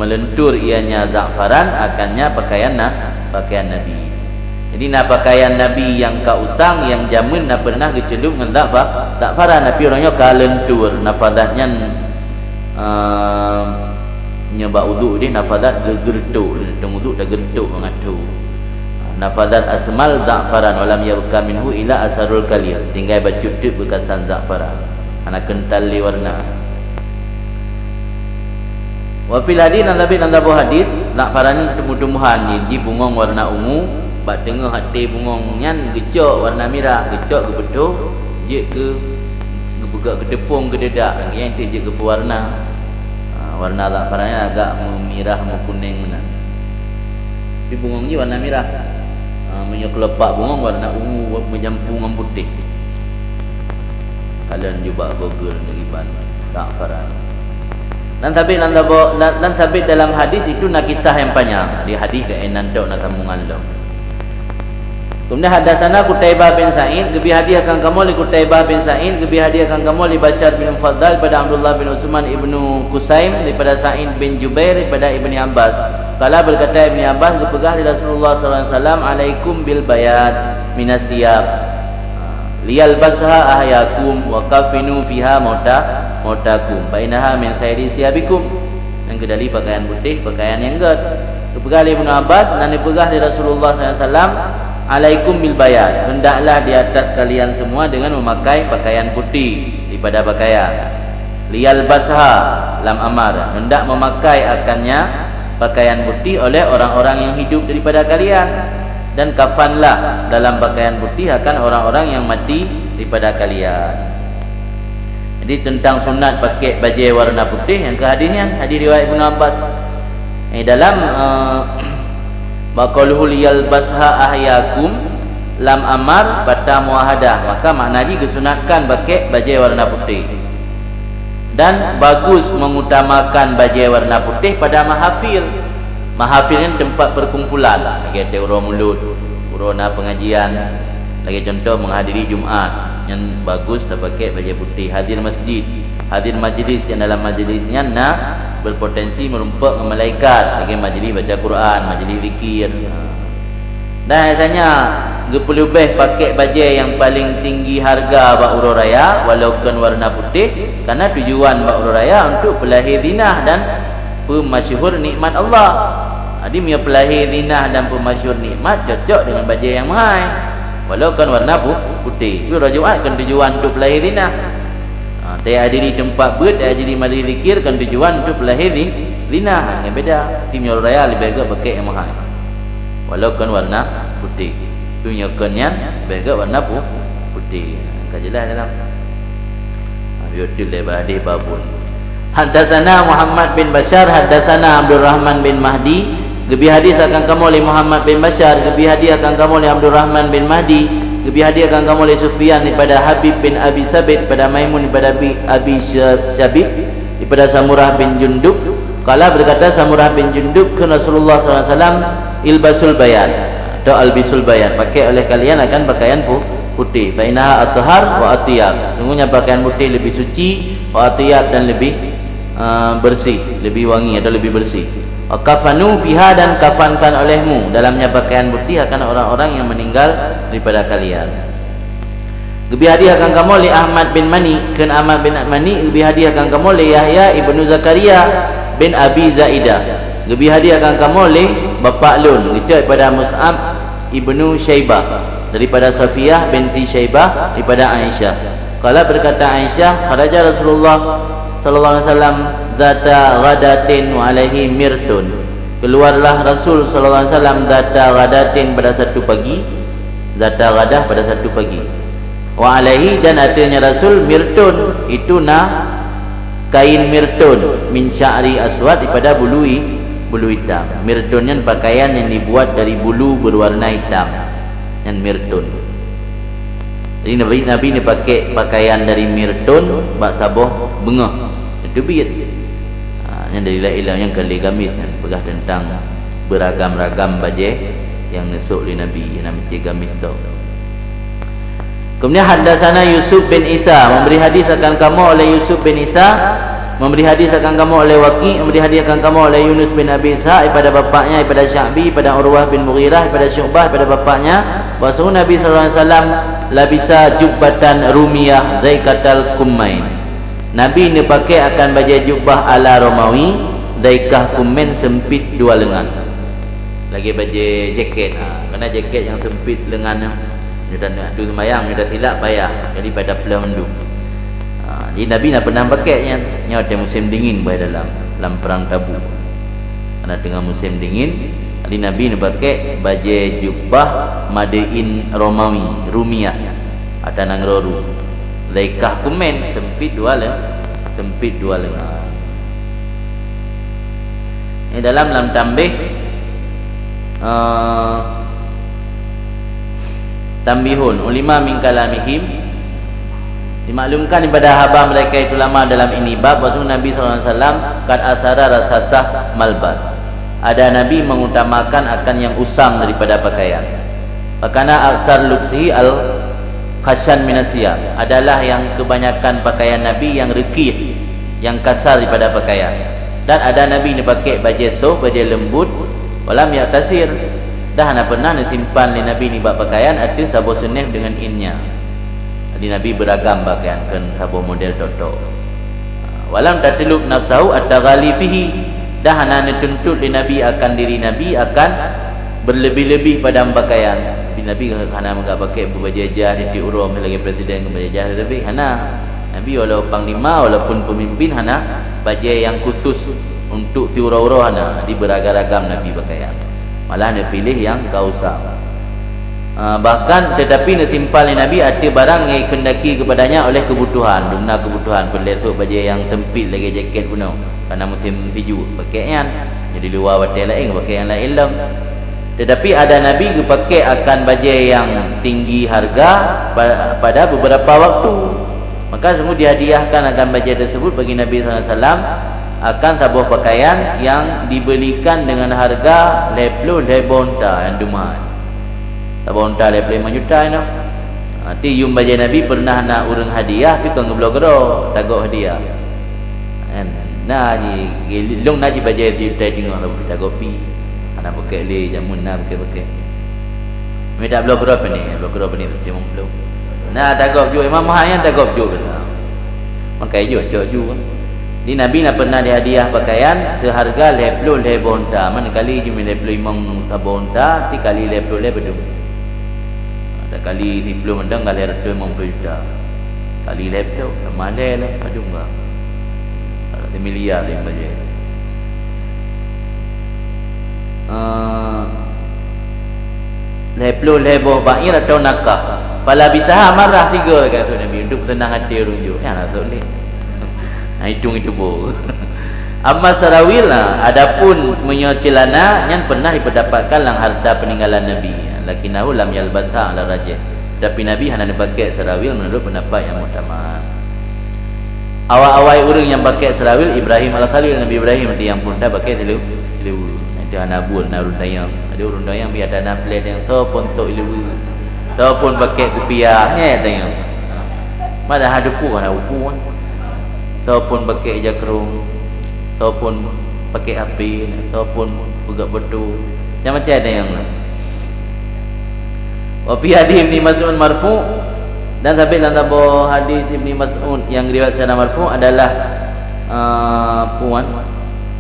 meuleuntur ianya za'faran akannya pakaian na-, pakaian Nabi. Jadi na pakaian Nabi nyang ka usang, nyang jameun na pernah geuceulup ngon za'fa-, za'faran, tapi uroe nyoe ka leuntur. Nafadhat nyan, eh, nyoe bak uduk deh, nafadhat geu-, geureutôk, leuntur uduk dan geureutôk mangat tho. Nafadhat asmal za'faran wa lam yabqa minhu illa asarul qalil, tinggai bacut teuk beukasan za'faran. Hana keuntal lé warna. Wa fil hadis, dan sabit lam saboh hadis, za'faran, tumbuh-tumbuhan, ji, ji bungong warna ungu, bak teungoh até bungong nyan geucok warna mirah, geucok geubeutôh, jeuet keu geupeugah geuteupông keu deudak, nyang teuh jeuet geupeuwarna. Ha, warna za'faran nyan agak meumirah meukuneng meunan. Tapi bungong jih warna mirah. Ha, meunyoe keuleupak bungong warna ungu meujampu ngon putéh. Kalon jubak Google neu iban za'faran. Dan sabit lam sabo-, dan, dan sabit dalam hadis itu na kisah nyang panyang. Di hadis geuh inan tok na sambungan lom. Kemudian hadasana Qutaibah bin Sa'id, geubi hadis akan kamoe lé Qutaibah bin Sa'id, geubi hadis akan kamoe lé Bashar bin Mufaddal daripada Abdullah bin Utsman ibnu Qusaim, daripada Sa'id bin Jubair, daripada Ibni Abbas. Qala, berkata Ibni Abbas, geupeugah lé Rasulullah sallallahu alaihi wasallam, "Alaikum bil bayad minas siyab." Liyalbasha ahyakum wa kafinu fiha mauta, mautakum, fa innaha min khairi siyabikum. Nyang keudali pakaian putéh, pakaian nyang gét. Geupeugah lé Ibnu Abbas, na neupeugah lé Rasulullah sallallahu alaihi wasallam, "Alaikum bil bayad, hendaklah di atas kalian semua dengan memakai pakaian putih daripada pakaian." Liyalbasha lam amar, hendak memakai akannya pakaian putih oleh orang-orang yang hidup daripada kalian, dan kafanlah dalam pakaian putih akan orang-orang yang mati daripada kalian. Jadi, tentang sunat pakai bajée warna putih, nyang keu hadis nyan, hadis riwayat Ibnu Abbas. Eh, dalam, eh, bak qauluhu liyalbasha ahyakum lam amar fata muahadah, maka makna jih geusunatkan pakai bajée warna putih. Dan bagus mengutamakan bajée warna putih pada mahafil. Mahafil nyan teumpat perkumpulan, lagée até uroe mulod, uroe na pengajian, lagée contoh menghadiri Jumat, nyan bagus tapakai bajée putih. Hadir masjid, hadir majlis, nyang dalam majlis nyan na berpotensi meurumpok ngon malaikat, lagée majlis baca Quran, majlis zikir. Dan biasanya geupeuleubeih pakai bajée nyang paleng tinggi hareuga bak uroe raya, walau kon warna putéh, karena tujuan bak uroe raya untuk peulahé zinah dan peumasyhur nikmat Allah. Jadi, meunyoe peulahé zinah dan peumasyhur nikmat cocok dengan bajée nyang meuhai, walau kon warna pu-, putéh. Tapi uroe Jumat kon tujuan untuk peulahé zinah. Ha, tahadiri teumpat beuet, tahadiri majlis zikir kon tujuan untuk peulahé zi-, zinah. Ha, nyan beda. Tapi meunyoe uroe raya leubeh gét pakai nyang meuhai, walau kon warna putéh. Tapi meunyoe kon nyan, leubeh gét warna pu-, putéh. Ka jeulaih dalam. Ha, biôh teuk lé bak hadis babun. Haddatsana Muhammad bin Bashar, haddatsana Abdurrahman bin Mahdi, geubi hadis akan kamoe lé Muhammad bin Bashar, geubi hadis akan kamoe lé Abdurrahman bin Mahdi, geubi hadis akan kamoe lé Sufyan daripada Habib bin Abi Sabit, daripada Maimun daripada Abi, Abi Sya-, Syabib, daripada Samurah bin Jundub, qala, berkata Samurah bin Jundub, kheun Rasulullah sallallahu alaihi wasallam, "Ilbasul bayad," atau "Albisul bayad," pakai oleh kalian akan pakaian pu-, putéh, "fa innaha athhar wa atyab," sungguhnya pakaian putéh lebih suci, "wa atyab," dan lebih, eh, bersih, lebih wangi atau lebih bersih. "Wa kafanu fiha," dan kafankan olehmu dalamnya pakaian putéh akan orang-orang yang meninggal daripada kalian. Geubi hadis akan kamoe lé Ahmad bin Mani, kheun Ahmad bin Mani, geubi hadis akan kamoe lé Yahya ibnu Zakaria bin Abi Zaidah. Geubi hadis akan kamoe lé bapak lôn, geucok daripada Mus'ab ibnu Syaibah, daripada Safiyah binti Syaibah, daripada Aisyah. Qalat, berkata Aisyah, "Kharaja Rasulullah sallallahu alaihi wasallam zata ghadatin wa alaihi mirtun." Keluarlah Rasul sallallahu alaihi wasallam zata ghadatin, pada satu pagi, zata ghadah, pada satu pagi. Wa alaihi, dan ateuehnya Rasul, mirtun, itu na kain mirtun, min sya'ri aswad, daripada bulu hi-, bulu hitam. Mirtun nyan pakaian yang dibuat dari bulu berwarna hitam. Nyan mirtun. Jadi Nabi, Nabi neupakai pakaian dari mirtun bak saboh beungoh. Teubiet. Ha, nyan dari laén-laén nyang kali gamis nyan peugah tentang beragam-ragam bajée nyang neusok lé Nabi, nyang na meucé gamis tu. Kemudian haddatsana Yusuf bin Isa, memberi hadis akan kamoe oleh Yusuf bin Isa, memberi hadis akan kamoe oleh Waqi', memberi hadis akan kamoe oleh Yunus bin Abi Ishaq, daripada bapaknya, daripada Sya'bi, daripada Urwah bin Mughirah, daripada Syu'bah, daripada bapaknya, bahwasanya Nabi sallallahu alaihi wasallam labisa jubbatan rumiyah dhaikatal kummain. Nabi neupakai akan bajée jubbah ala Romawi, dhaikah kummain, sempit dua lengan. Lagée bajée jaket, ha, karena jaket nyang sempit lengan nyoe, nyoe dah, dah seumayang, nyoe dah silap payah, jadi pada peuleueh mandum. Ha, jadi Nabi na pernah pakai nyan, nyoe watée musim dingin bak dalam. lam Perang Tabuk. Karena teungoh musém dingin, jadi Nabi neupakèk bajèe jubah made in Romawi, Rumiah, ata nanggroe Rum. Laikah kumen, seumpit dua le-, seumpit dua leungan. Ini dalam, lam tambih, eh, tambihun, ulima min kalamihim, dimaklumkan daripada haba mereka itu ulama dalam ini bab, bahwasanya Nabi sallallahu alaihi wasallam qad asara rasasah malbas. Ada Nabi mengutamakan akan yang usang daripada pakaian. Fakana aksar lubsihi al khasyan minasiyab, adalah yang kebanyakan pakaian Nabi yang rekih, yang kasar daripada pakaian. Dan ada Nabi neupakèk bajèe soh, bajèe leumbut, walam yaktasir, dah hana pernah neusimpan lé Nabi nibak pakaian ateueh saboh seuneh deungon innya. Jadi Nabi beuragam pakaian, kon saboh model tok-tok. Walam tatlub nafsahu at-taghali fihi, dah hana neutuntut lé Nabi akan diri Nabi akan berlebih-lebih pada pakaian. Jadi Nabi hana meuga pakèk bajèe jah tiep uroe, lagèe presiden ngon bajèe jah leubeh, hana. Nabi walau panglima, walaupun pemimpin, hana bajèe nyang khusus untuk siuroe-uroe, hana. Jadi beuragam-ragam Nabi pakaian. Malah neupiléh nyang ka usang. Ah, bahkan, tetapi neusimpan lé Nabi ateueh barang nyang dikehendaki kepadanya oleh kebutuhan. Dumna kebutuhan, peureulèe sôk bajèe nyang seumpit lagèe jakét bunoe, karena musim sijuek, pakèk nyan. Jadi luwa watèe laén, pakèk nyang laén lom. Tetapi ada Nabi geupakèk akan bajèe nyang tinggi harga pa-, pada beberapa waktu. Maka sungguh dihadiahkan akan bajèe tersebut bagi Nabi sallallahu alaihi wasallam akan saboh pakaian yang dibelikan dengan harga lhèe ploh lhèe boh unta nyang dumai. Saboh unta lhèe ploh limong juta nyoe. Ha, ti yum bajèe Nabi pernah na ureueng hadiah, tapi kon geubloe keudroe, tagok hadiah. Kan? Na ji, lôn na ji bajèe sijuta teungoh, tapi tagok pi. Hana pakèk lé, jameun na pakèk-pakèk. Mita bloe keudroe pane, bloe keudroe pane, limong ploh. Na tagok juek, imam mahai nyan tagok juek biasa. Makai ju, cok ju. Di Nabi na pernah dihadiah pakaian seharga lhèe ploh lhèe boh unta. Man kali jumeuh lhèe ploh limong saboh unta, ti kali lhèe ploh lhèe padum. Ada kali lhèe ploh mantong ka lhèe reutôh limong ploh juta. Kali lhèe ploh, sama lhèe lah, padum ka. Ada miliar lhèe bajèe. Eh, lhèe ploh lhèe boh ba'ir atau nakah. Falabisaha marrah, tiga kali rasul Nabi untuk senang hati ureueng ju. Nyan rasul ni. Nah, hitung itu boh. Amma sarawil, nah, adapun meunyoe ceulana, nyan pernah dipeudapatkan lam harta peninggalan Nabi. Lakinnahu lam yalbasha ala rajih. Tapi Nabi hana neupakèk sarawil menurut pendapat yang muktamad. Awai-awai ureueng nyang pakèk sarawil Ibrahim Al-Khalil, Nabi Ibrahim di nyang pun dah pakèk silu-, siluweue. Itu hana buet na ureueng tanyong. Ada ureueng tanyong biar tanah plan yang soe pun sok iluweue. Soe pun pakèk kupiah, nyan tanyong. Padahal duku hana upu kan. Soe pun pakèk ija krong, soe pun pakèk api, soe pun peugah beutôi. Macam-macam tanyong lah. Wa fi hadis Ibni Mas'ud marfu, dan sabit lam saboh hadis Ibni Mas'ud yang riwayat secara marfu adalah, uh, puan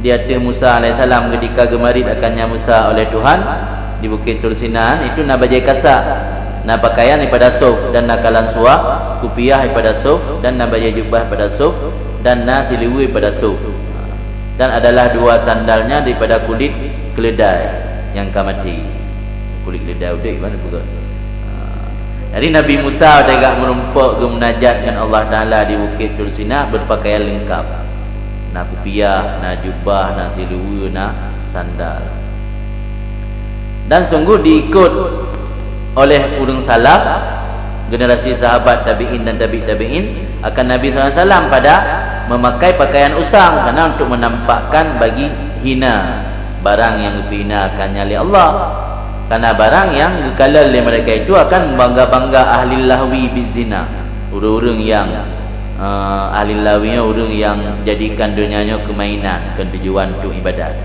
di ateueh Musa alaihissalam ketika geumarit akannya Musa oleh Tuhan di Bukit Tur Sina, itu na bajèe kasak, na pakaian daripada sof, dan na kalan suah, kupiah daripada sof, dan na bajèe jubah daripada sof, dan na siluweue daripada sof. Dan adalah dua sandalnya daripada kulit keuleudai nyang ka maté. Kulit keuleudai udép, mana peugah. Ha. Jadi Nabi Musa teuga meurumpok geumunajat ngon Allah Taala di Bukit Tur Sina berpakaian lengkap. Na kupiah, na jubah, na siluweue, na sandal. Dan sungguh diikut oleh ureueng salaf, generasi sahabat, tabi'in dan tabi' tabi'in, akan Nabi sallallahu alaihi wasallam pada memakai pakaian usang karena untuk menampakkan bagi hina barang yang dihinakannya oleh Allah. Karena barang yang geukalon lé mereka itu akan membangga-bangga ahli lahwi bizina, ureueng-ureueng yang, eh, ahli lahwi nyoe ureueng yang jadikan donya nyoe keumainan, kon tujuan untuk ibadat,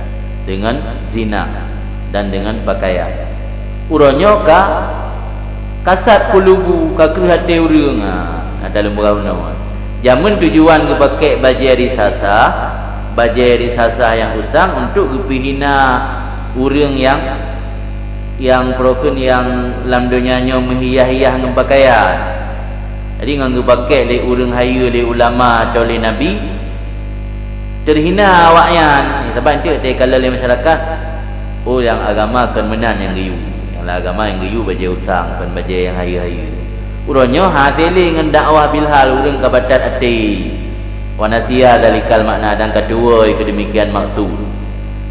dengan zina dan dengan pakaian. Uroe nyoe ka kasat qulubu, ka kreueh até ureueng, ha, ata lôn peugah bunoe. Jameun tujuan geupakèk bajèe risasah, bajèe risasah nyang usang untuk geupeuhina ureueng nyang, nyang peurokon nyang lam donya nyoe meuhiah-hiah ngon pakaian. Jadi ngon geupakèk lé ureueng hayeue, lé ulama atau lé nabi, Teuhina awaknyan, sabab enteuk teukalon lé masyarakat, oh, nyang agama kon meunan nyang geuyue. Nyang lam agama nyang geuyue bajée usang, kon bajée nyang hayeue-hayeue. Uroe nyoe hase lé ngon dakwah bilhal ureuëng ka batat até. Wa nasiya dzalikal makna, dan ka tuwoe keudemikian maksud.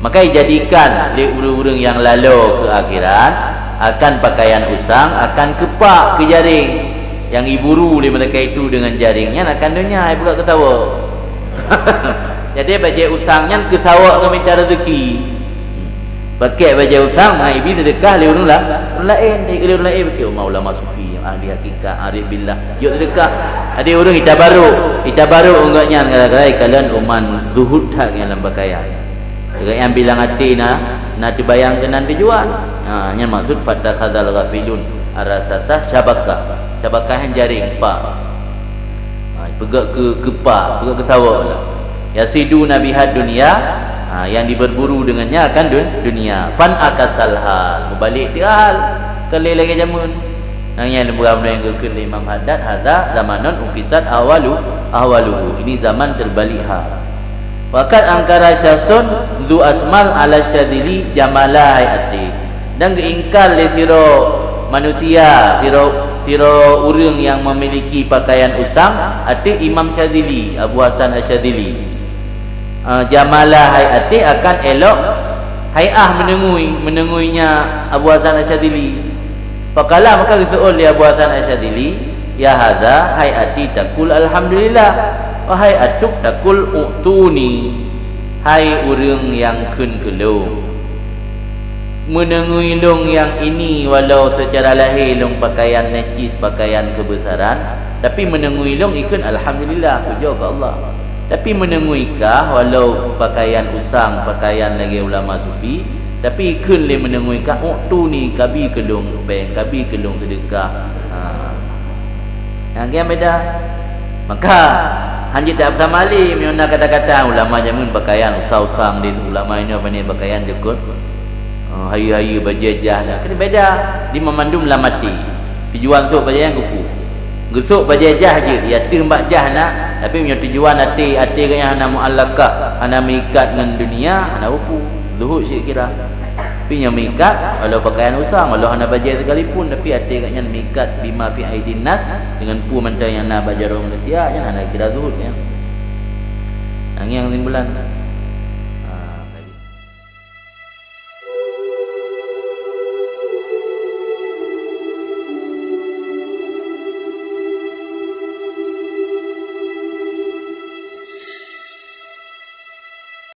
Maka ijadikan lé ureuëng-ureuëng nyang lalo keu akhirat akan pakaian usang, akan keupak keu jaréng. Nyang iburu lé meureuka itu deungon jaréng nyan akan donya, ipeugah keu sawoe. Jadi bajée usang nyan keu sawoe ngon mita rezeki. Pakèk bajée usang, mangat ibi seudeukah lé ureuëng la-, ureuëng laén, lé ureuëng laén pakèk, umat ulama sufi nyang ahli hakikat, arif billah, jok seudeukah. Jadi ureuëng itabaruk, itabaruk ngon gobnyan gara-gara ikalon umat zuhud that ngon lam pakaian. Gobnyan bilang até na, na teubayang keunan tujuan. Ha, nyan maksud fattakhadzal ghafilun ar-rasasah syabakah. Syabakah nyan jaréng, pak. Ha, peugah keu keupak, peugah keu sawoe lah. Yasiduna bihad dunya, ha, yang diberburu dengannya akan dun-, dunia. Fan akasalhal, meubalek teuhal, kon lé lagée jameun. Nang nyan leumbah nyang geukheun lé Imam Haddad, hadza zamanun ukisat ahwalu, ahwaluhu. Ini zaman terbalik hal. Waqad angkara syakhsun dzu asmal ala syadzili jamala hayati. Dan geuingkar lé sidroe manusia, sidroe, sidroe ureuëng nyang memiliki pakaian usang, ateueh Imam Syadzili, Abu Hasan Asy-Syadzili. Ah, jamala hayati, akan élok haiah, meunengui, meunenguinya Abu Hasan Asy-Syadzili. Faqala, maka geuseuôt lé Abu Hasan Asy-Syadzili, "Ya hadza, hayati takul alhamdulillah, wa hayatuk takul u'tuni." Hai ureuëng nyang kheun keu lôn, meunengui lôn nyang ini, walau seucara lahé lôn pakaian najis, pakaian keubeusaran, tapi meunengui lôn ikheun alhamdulillah, pujoe keu Allah. Tapi meunengui kah, walau pakaian usang, pakaian lagée ulama sufi, tapi ikheun lé meunengui kah, "U'tuni, kabi keu lôn péng, kabi keu lôn seudeukah." Ha. Nyang kian beda. Maka, hanjeuet tapeusama lé meunyoe na kata-kata ulama jameun pakaian usang-usang di ulama inoe pane pakaian jeuet, oh, hayeue-hayeue bajée jah na. Kan beda. Di meumandum lam até. Tujuan sôk bajée nyan keupeue? Geusôk bajée jah jeuet, ya teuh bak jah na, tapi meunyoe tujuan até, até gobnyan hana muallakah, hana meuikat ngon dunia, hana peue-peue. Zuhud syik kira. Tapi nyang meuikat, walau pakaian usang, walau hana bajée sekalipun, tapi até gobnyan meuikat bima fi aidin nas, deungon peue mantong nyang na bak jaroe manusia, nyan hana kira zuhud nyan. Nyan simpulan.